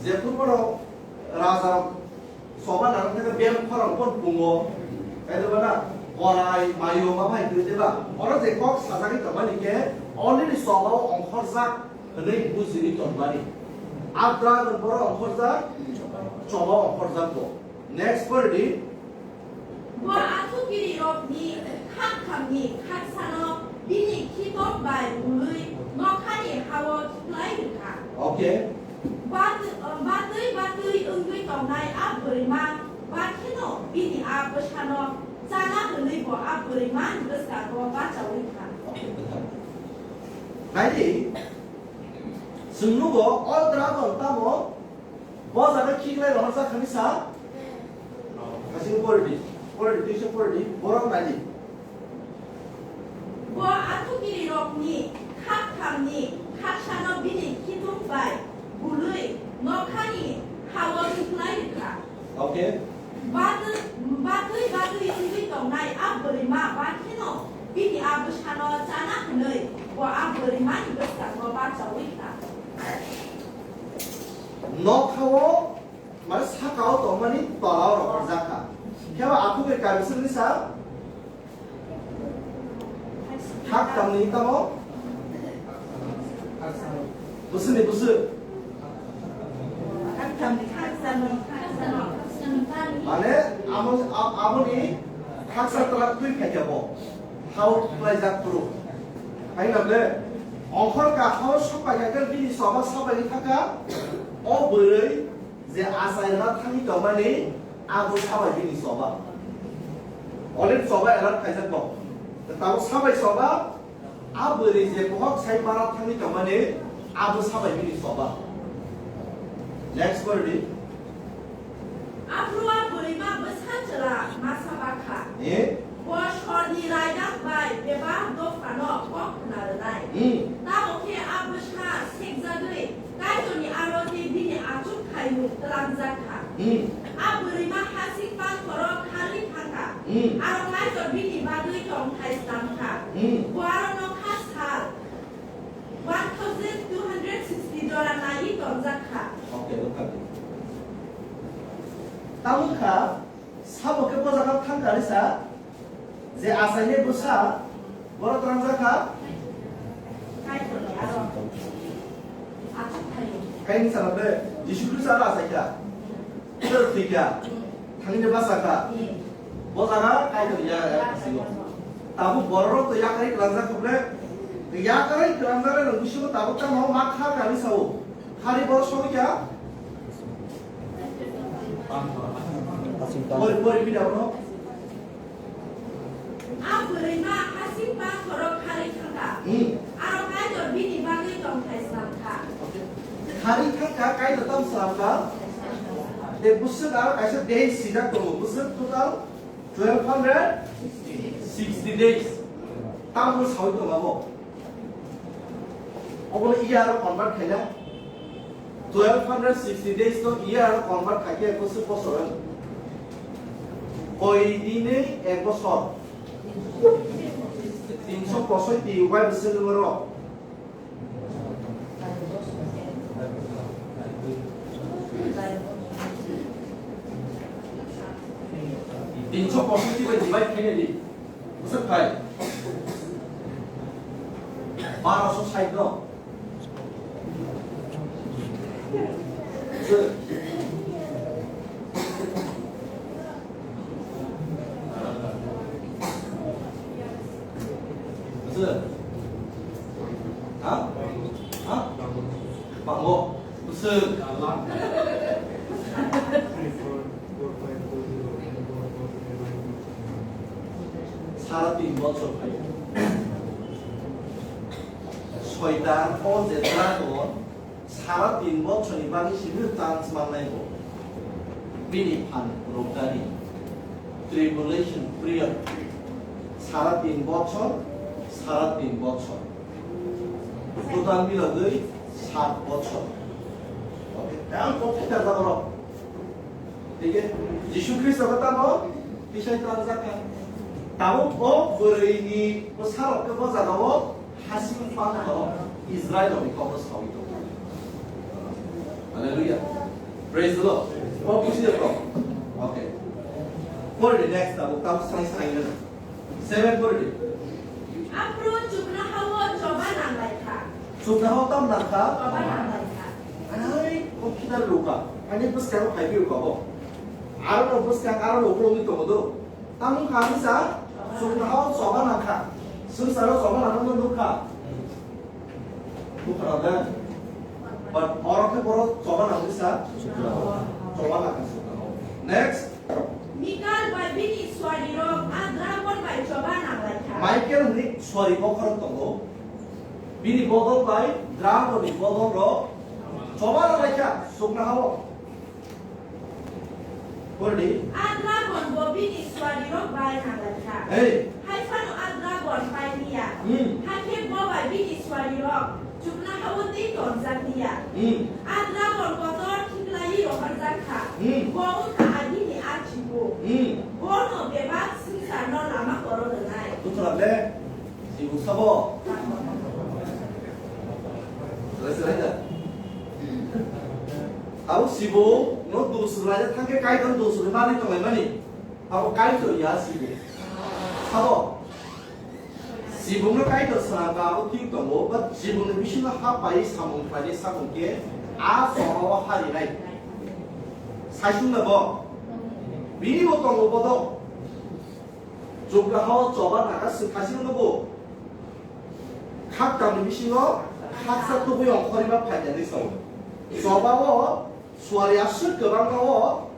Jephru bono raja choba nang khe beng khorang pon pungo. Kaido bana korai mayo ma bai twi diba. Oro je kok sajagwi tongmani khe already choba o ongkhorjak hwnwi bujui tongmani. Abra no boro ongkhorjak, choba ongkhorjak bo. Next pori di. Bo athukirirokni khakthamni khaksano bini khitok bai bului nokhani ha-o thuklai rwkha. Okay. Bat-, batwi batwi wngwi tongnai a bwrwima ba kheno bini a bwsano chana hwnwi bo a bwrwimani bwskango bachaui kha. Okay, bwthar. Naidi, chwng nugo, o dragon tamo bo jaga khiklai rohorjak kha ni sa? Kasing pori di, pori di, tuition pori di, borok nai di. Bo athukirirokni khakthamni khaksano bini khitung bai bului nokhani ha-o thuklai rwkha. Okay. Batwi, batwi, batwi wngwi tongnai a bwrwima ba kheno bini a bwsano chana hwnwi bo a bwrwimani bwskango bachaui kha. Nokhao, mane sakao tongmani tolao rohorjak kha. Khe bo aphuru kaisa wngwi sa? Khaktamni tamo? Bwswkni bwswk? Mane amo, a-, aboni khaksa twlak twi phaikha bo. Hao khlaijak phuru. Haina ble? Ongkhor kakhao sok paikha khe bini choba sabaini thangkha. O bwrwi je achai rwna thangwi tongmani, abo sabai bini choba. Already choba alert khaijak bo. Tabuk sabai choba, a bwrwi je bohok sai para thangwi tongmani, abo sabai bini choba. Next pori di. Aphuru a bwrwima bwsa chwla masa bakha. Eh? Bo sorni raidang bai bebak dophano kok khna rwnai. Hmm. Tamo khe a bwsa sekjagwi Kaitorni aro tei bini achuk khaimung twlangjak kha. Hmm. A bwrwima hasing panthoro kharwi thang kha. Hmm. Aro Kaitor bini bagwi tongthai slam kha. Hmm. Bo aro nokha sal one thousand two hundred sixty jora naiwi tongjak kha. Okay, okay. Tamo kha, sabo khe bo jaga thang kha risa? Je achainai bwsa, borok twlangjak kha? Kaini sana ble, Jisu Khristo aro achai kha. Phiyok thwi kha. Thangwi bwsa kha. Bo jaga Kaitor ya, ya, sigo. Tabuk borok to yakarwi twlangjak kha ble. Yakarwi twlangjak le nang bisingo tabuk tamo ma kha kani sao. Khari borok sogwi kha. Pori, pori, bini abono. A bwrwima hasing panthoro kharwi thangkha. Hmm. Aro Kaitor bini bagwi tongthai slamkha. Kharwi thangkha, Kaitor tamo slamkha? Tei bwswk aro kaisa day sijak tongo. Bwswk total twelve hundred sixty days. Tamo sawi tongo abo. Obono year o convert khaina. Twelve hundred sixty days no year o convert khaikhe bwswk bosor wng. Koi dinwi ek bosor. Tinso posoiti ubai bwswk wngwi rw. Tinso posoiti bai divide khaina di. Bwswk phai? Baroso sait no. Ha? Ha? Bango. Bwswk. Sara tin bochor phai. Soitan o je dragon sara tin bochorni bagwi simi chance mannai bo. Bini phan rwkdani. Tribulation period. Sara tin bochor, sara tin bochor. Total milogwi sat bochor. Okay, tang kok kita ta oro. Tike Jisu Khristo ko tamo tisai tangjak kha. Tabuk o bwrwi ni bwsarok khe bo jaga o hasing pang kha o Israel ni kok sawi tongo. Hallelujah. Praise the Lord. O buji jago. Okay. Pori di next tabuk tabuk sai sai na. Seven pori di. Aphuru chuknoha-o choba nang lai kha. Chuknoha-o tam nang kha? Choba nang lai kha. Anai, o khitar luka. Ani bwskang phai phi uka bo. Aro no bwskang aro no ukulungwi tongo do. Tamo kha wngsa, chuknoha-o choba nang kha. Swngcharo choba nang no nuk kha. Nuk kha na? But oro khe borok choba nang wngsa. Choba nang kha chuknoha-o. Next. Mikal bai bini suarirok a dragon bai choba nang lai kha. Michael hwnwi suari bokhorok tongo. Bini bodol bai dragon ni bodol rok choba nang lai kha chuknoha-o. Pori di. A dragon bo bini suarirok bai nang lai kha. Hey. Hai phano a dragon pai liya. Hmm. Hakhe bo bai bini suarirok chuknoha-o tei tonjak liya. Hmm. A dragon kotor khiklaiwi rohorjak kha. Hmm. Bo wngkha agini a chibu. Hmm. Bono bebak swngcharno lama koro rwnai. Buthra le, chibu sabo. Selai selai da. Abo chibu no dusrwlai thangkhe Kaitor dusrwlai mani tonglaimani. Abo Kaitor ya chibu. Sabo. Chibukno Kaitor swnamkha abo thik tongo, but chibukni bisingo ha pai samung khlainai samung khe a chobao harinai. Saisungna bo. Bini bo tongo bodo. Chuknoha-o choba nang kha swkha sino bo. Khaktamni bisingo khaksa tubui ongkhorima phainani sao. Chobao Suari aswk kwbangma o,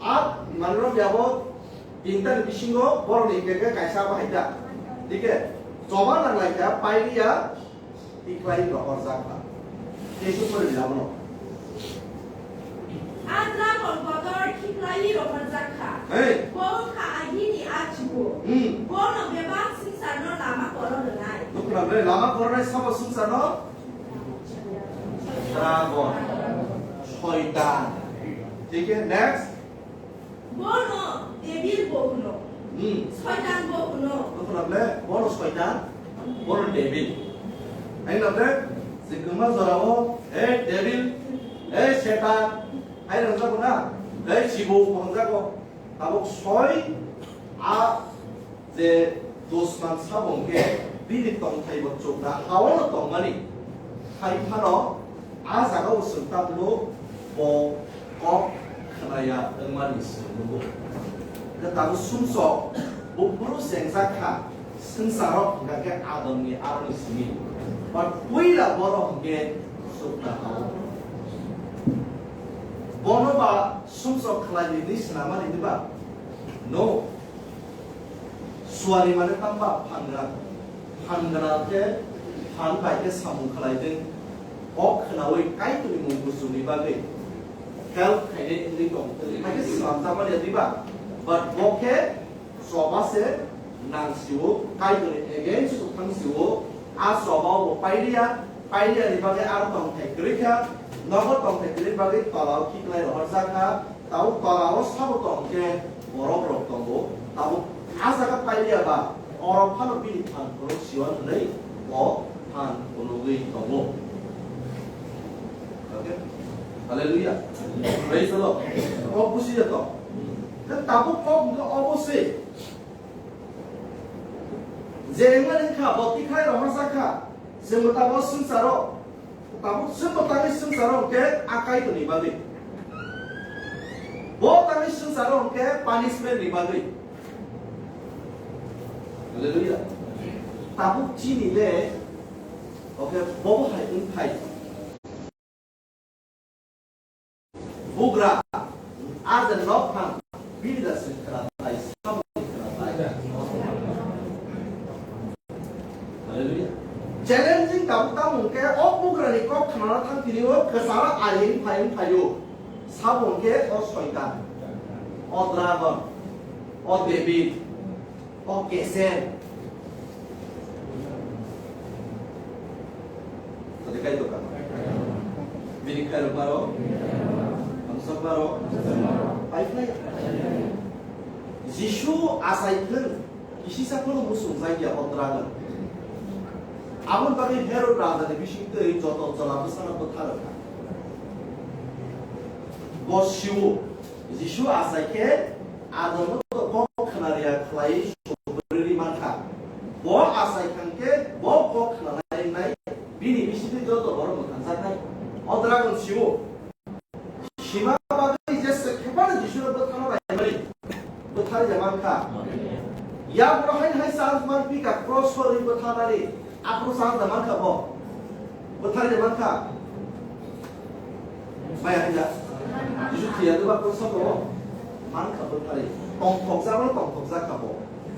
a manwi rok yabo tinta ni bisingo borok ni hwnkhe kaisa bahai ta. Dike choba nang lai kha, pailiya, tiklai rohorjak kha. Jesu pori abono. A dragon kotor khiklaiwi rohorjak kha. Hey. Bo wngkha agini a chibu. Hmm. Bono bebak swngcharno lama koro rwnai. Nukla bre, lama koronai sabo swngcharno? Dragon. Soitan. Thik hai, next. Bono devil bo hwno. Hmm. Soitan bo hwno. Nukla bre, bono soitan, bono devil. Hai nukla bre, je kwma jorao, "Hey devil, hey Satan," hai rwngjago na, "Hey chibu," bo hwnjago. Tabuk soi a je dusman sabo hwnkhe bini tongthai bo chuknoha-o no tongmani. Hai phano a jaga o chwng tabukno bo kok khnaya wngmani chwng nugo. Hwnkhe tabuk sumsok buphuru chengjak kha. Swngcharo hwnkha khe Adamni aroni simi. But puila borok hwnkhe chuknoha-o. Bono ba sumsok khlai di hinwi swnamani diba? No. Suari mane tamba phangra. Phangra khe phan bai khe samung khlai di. O khnaui Kaitorni mung kuchukni bagwi help khainai wngwi tong. Hai khe swnamjakmani diba? But bo khe Choba se nang sio, Kaitorni against o thang sio, a choba o bo pailiya, pailiya ni bagwi aro tongthai kwrwi kha, nogo tongthai kwrwi bagwi tola o khiklai rohorjak kha, tabuk tola o sabo tong khe borok rok tongo, tabuk a jaga pailiya ba, oro phano bini phan phunuk siwan hwnwi bo phan phunugwi tongo. Okay? Hallelujah. Praise the Lord. Kok busi jato. Tei tabuk kok hwnkhe obo se. Je wngmani wngkha, bo tikhlai rohorjak kha, chwngbo tabuk swngcharo, tabuk chwngbo tangwi swngcharo hwnkhe a Kaitorni bagwi. Bo tangwi swngcharo hwnkhe punishment ni bagwi. Hallelujah. Tabuk chini le, okay, bobo hai wngthai. Bugra, a je nok phang, bini da se khwnathai, samani khwnathai. Hallelujah. Challenging tabuk tamo hwnkhe, o bugrani kok khnana thang tini o kwcharo aring phai wng phaio. Sabo hwnkhe o Soitan, o dragon, o devil, o keser. Tadi kai to kan. Bini khairok maro. Hamsok maro. Pai khlai. Jisu asai thwng. Kisi sa phano musung jai ya o dragon. Aboni bagwi Herod raja ni bising twi joto jola bwsano bwtharwkha. Bo siwo. Jisu asai khe Adamno to kok khna ria khlai subrwi mankha. Bo asai thang khe bo kok khna lai nai, bini bisingtwi joto borok mwthangjaknai. O dragon siwo. Sima bagwi jesa khebano Jisuno bwthano naimani. Bwthari da mankha. Yabuno hai hai chance man pika cross sorwi bwthanani. Aphuru chance da mankha bo. Bwthari da mankha. Maya hila. Jisu thwiya doba kursa ko. Mankha bwthari. Tongthokjak no tongthokjak kha bo.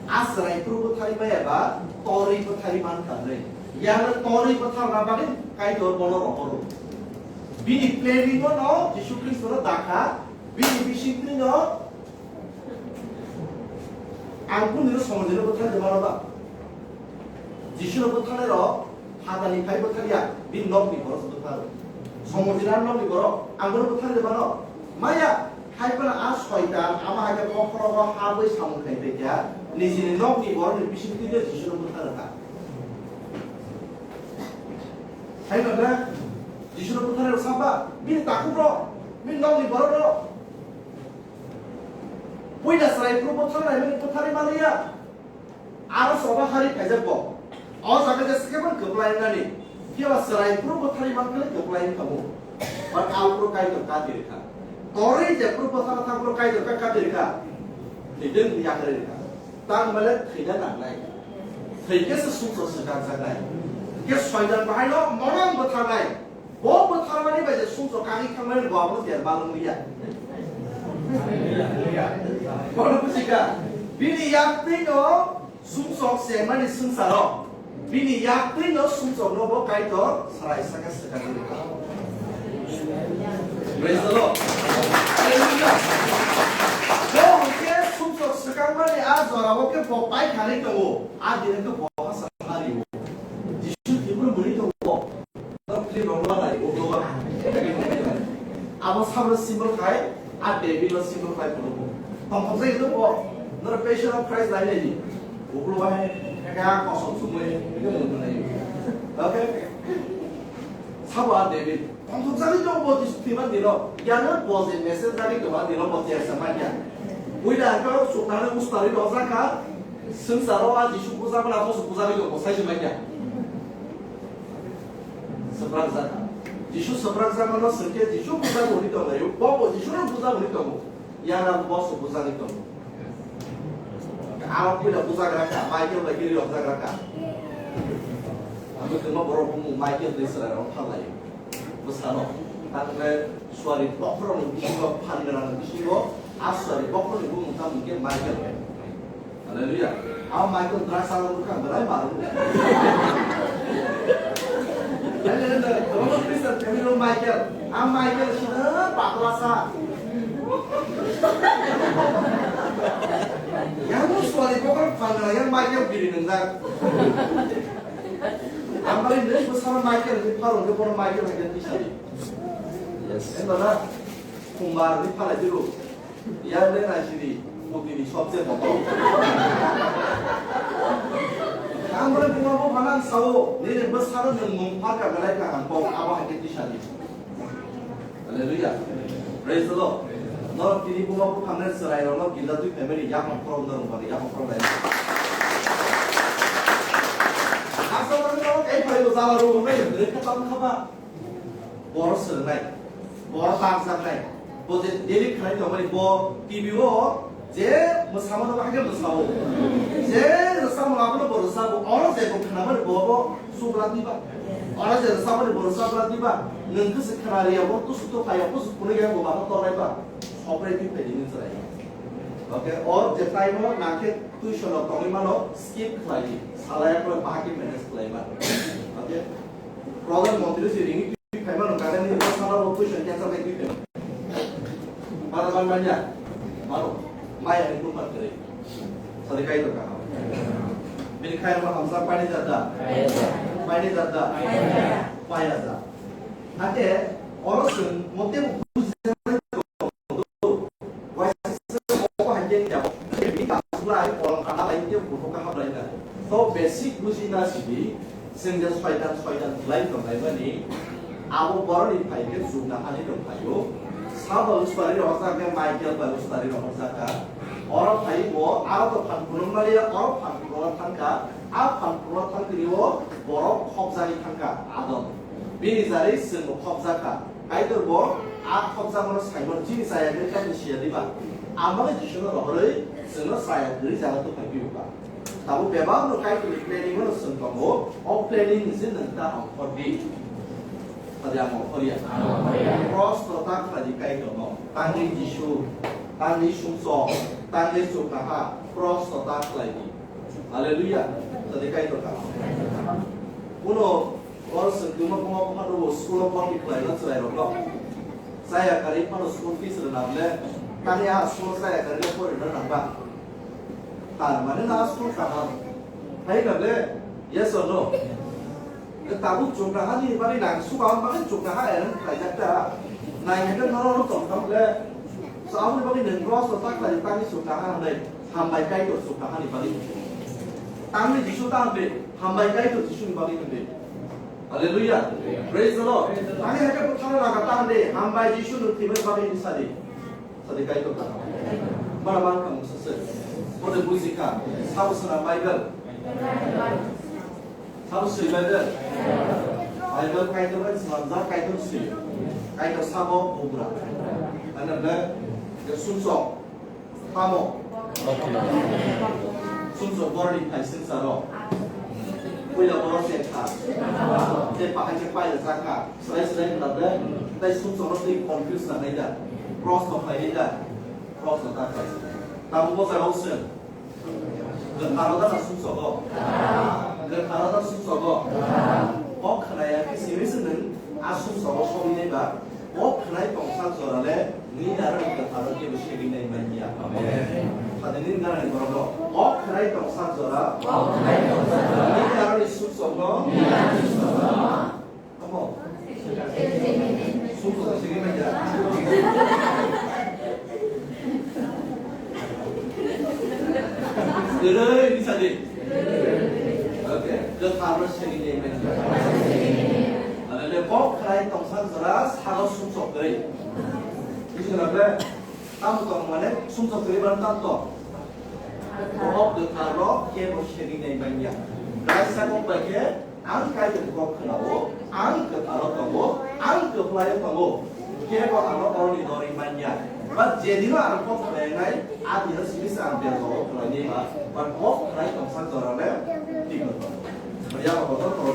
A chwrai phuru bwthari maya ba torwi bwthari mankha nai. Yang torwi bwtharna bagwi Kaitor bono rohoro. Bini planning no Jisu Khristo no dakha. Bini bisingtwi no Ang kunu no somajino bwthar de mano ba. Jisu no bwtharnai rok hatani phai bwthar ya, bini nok ni borok se bwthar. Somajino nok ni borok ang bono bwthar de mano. Maya, hai phano a soitan, ama hai khe bokhorogo ha bwi samung khai tei kya, nijini nok ni borok ni bising twi de Jisu no bwthar kha. Hai phano Jisu no bwthar rok samba, bini takhuk rok, bini nok ni borok rok. Puila chwrai phuru bwtharnai mani bwtharwi manliya. Aro soba hari khaijak bo. O jaga je sikhe man kwplai nani. Phiya ba chwrai phuru bwtharwi man khle kwplai wngkha bo. But a phuru Kaitor kati rikha. Torwi je phuru bwtharna thang phuru Kaitor ka kati rikha. Thwideng yakre rikha. Tang male thwina nangnai. Thwikhe se sumsok swkang jaknai. Khe soitan bahaino monang bwtharnai. Bo bwtharmani bai je sumsok kagwi thangmani bo abono derma wng liya. Bono buji kha. Bini yak twi no sumsok chengmani swngcharo. Bini yak twi no sumsok no bo Kaitor srai saka swkang wngkha. Praise the Lord. Hallelujah. Bo hwnkhe sumsok swkangmani a jorao khe bo pai khanwi tongo. A dino khe bo ha sa khanwi tongo. Jisu Tripura muni tongo. Abo sabra symbol khai, a David lo symbol khai phuru bo. Tongthok jai do bo. Noro Passion of Christ lai lai di. Uklo bahai, kaka kosom sumui, kaka mung lai. Okay? Sabo a David. Tongthok jai do bo, Jisu timan dino. Yana bo je message jai do ba dino bo je sama kya. Uida ko suknani ustari do jaka. Swngcharo a Jisu puja bwla bo puja ri tongo, sai se manya. Swprak jaka. Jisu swprak jaka no swngkhe Jisu puja bo ri tongo, bo bo Jisu no puja bo ri tongo. Yang abo bo se puja ri tongo. Aro puila puja gra ka, Michael bai kiri rok jagra ka. Ang tongma borok bumung Michael de sera rok thalai. Bwsano. Tangkhe suari bokhorok ni bisingo, phan gwnang ni bisingo, a suari bokhorok ni bumung tamo hwnkhe Michael. Hallelujah. A Michael drugs alo bwkha belai maru. Hallelujah. Roman Christian family o Michael. A Michael sida patla sa. Yang suari bokhorok phan gwnang yang Michael biri nwngjak. Amari nini bwsano Michael ni pharo hwnkhe bono Michael hwnkhe tisari. Yes. Eno na, Kumar ni phalai diru. Yang le nai sidi. Tini sobse kotor. Ang bole buma bo phanang sao, nini bwsano nwng mung pharka belai kaham kok, abo hai khe tisa di. Hallelujah. Praise the Lord. Norok tini buma bo phangnai chwrai rokno gilda twi family yapang khorok norok bari yapang khorok lai. Asa wani norok ei phai bo jala ro nai, reka tam khaba. Borok swrwngnai, borok takjaknai, bo je daily khlai tongmani, bo T V o je mwsamano bo haikhe mwsao, je rwchapmung abono bo rwchapmung, oro je bo khnamani bo bo chubla diba, oro je rwchapmani bo rwchapla diba, nwng khe se khna rwya, bo tusuk tongphai ya, kusuk phunuk ya, bo mano tornai ba, soprai twi phai di nwng chwrai. Okay, or je time o nang khe tuition rok tongwi mano, skip khlai di, salai ya khlai bahai khe manage khlai man. Okay, Pradhan Mantri se ringwi Phaimano kagani bwskango tuition cancel khai twi phaimano. Bara ban manya. Mano. Maya ni pun mat kare. Sadi kai to kaha. Bini khai ma hamsa pani jada. Pani jada. Paya ja. Ate oro sung mote bujai. Waisa se obo hai khe ya. Bini kasula ai kolam kana lai khe buto kaham lai na. To basic buji na sidi. Chwng je soitan soitan khlai tonglaimani, abo boroni phai khe chukna hani tong phaio. Sabal ustari rohorjak khe Michael bai ustari rohorjak kha. Oro phai bo aro to phan phunukmani oro phan phunukna thang kha. A phan phunukna thang tini o borok khopjagwi thang kha Adam. Bini jari chwngbo khopjak kha. Kaitor bo a khopjakmano saimano chini chaya khe Kaitor siya diba. Amano Jisuno rohorwi chwngno chaya kwrwi jaga tubui phai phiyokha. Tabuk bebak no Kaitorni planning no chwng tongo, o planning ni se nwng ta ongkhor di. Sadi ang ongkhor ya. Cross no ta khlai di Kaitor no. Tangwi Jisu, tangwi sumsok, tangwi chuknaha, cross no ta khlai di. Hallelujah. Sadi Kaitor ka. Uno Oro chwng twma buma bupha rwo school o bhorti khlaina chwrai rok no. Chaya karwi phano school fees rwna ble. Tani a school chaya karwi no porina nangba. Tar mane na school kaham. Hai na ble? Yes or no? Tabuk chukna ha ni bagwi nang suka bagwi chukna ha erang khlaijak ta. Nai hete noro no tong tham ble. So aboni bagwi nang cross o tak khlai tani chukna ha nai. Hambai Kaitor chukna ha ni bagwi. Tangni Jisu ta hambai. Hambai Kaitor Jisu ni bagwi hambai. Hallelujah. Praise the Lord. Ani hake bwkhano laga tang de, hambai Jisu nwng thwimani bagwi hinwi sadi. Sadi Kaitor ta. Mana man kang sese. Bode bujika. Sabo sana Bible. Sabo swi Bible. Bible Kaitor bai swnamjak Kaitor swi. Kaitor sabo bugra. Ana ble, ya sumsok. Tamo? Sumsok borokni phai swngcharo. Puila borok se kha. Tei bahai khe paila chakha. Swrai swrai khna ble. Tei sumsok no twi confuse na nai da. Cross no khlai nai da. Cross no ta khlai. Tamo bo jagao se. Gwnkharo da na sumsogo? Gwnkharo da sumsogo? Kok khnaya khe simi se nwng a sumsogo sogwi nai ba. Kok khnai tongsa jora le nini aro ni kwtharo kebo segwi nai man ya. Amen. Sadi nini gana ni borok no. Kok khnai tongsa jora. Nini aro ni sumsok no. Tamo? Sumsok no segwi man ya. Kwrwi ni sadi. Okay. Kwthar no segwi nai man ya. Mane le kok khlai tongsa jora salo sumsok kwrwi. Bisi na ble? Tamo tong mane sumsok kwrwi man tam to. Kok kwthar no kebo segwi nai man ya. Kaisa kok bai khe ang Kaitor kok khnao, ang kwtharo tongo, ang kwplaio tongo. Kebo ano oroni norwi man ya. Ba jedino ang kok khlainai, a dino simi se ang bel kok khlainai ba, ba kok khlai tongsa jora le twi kwthar. Ba ya ba kotor kotor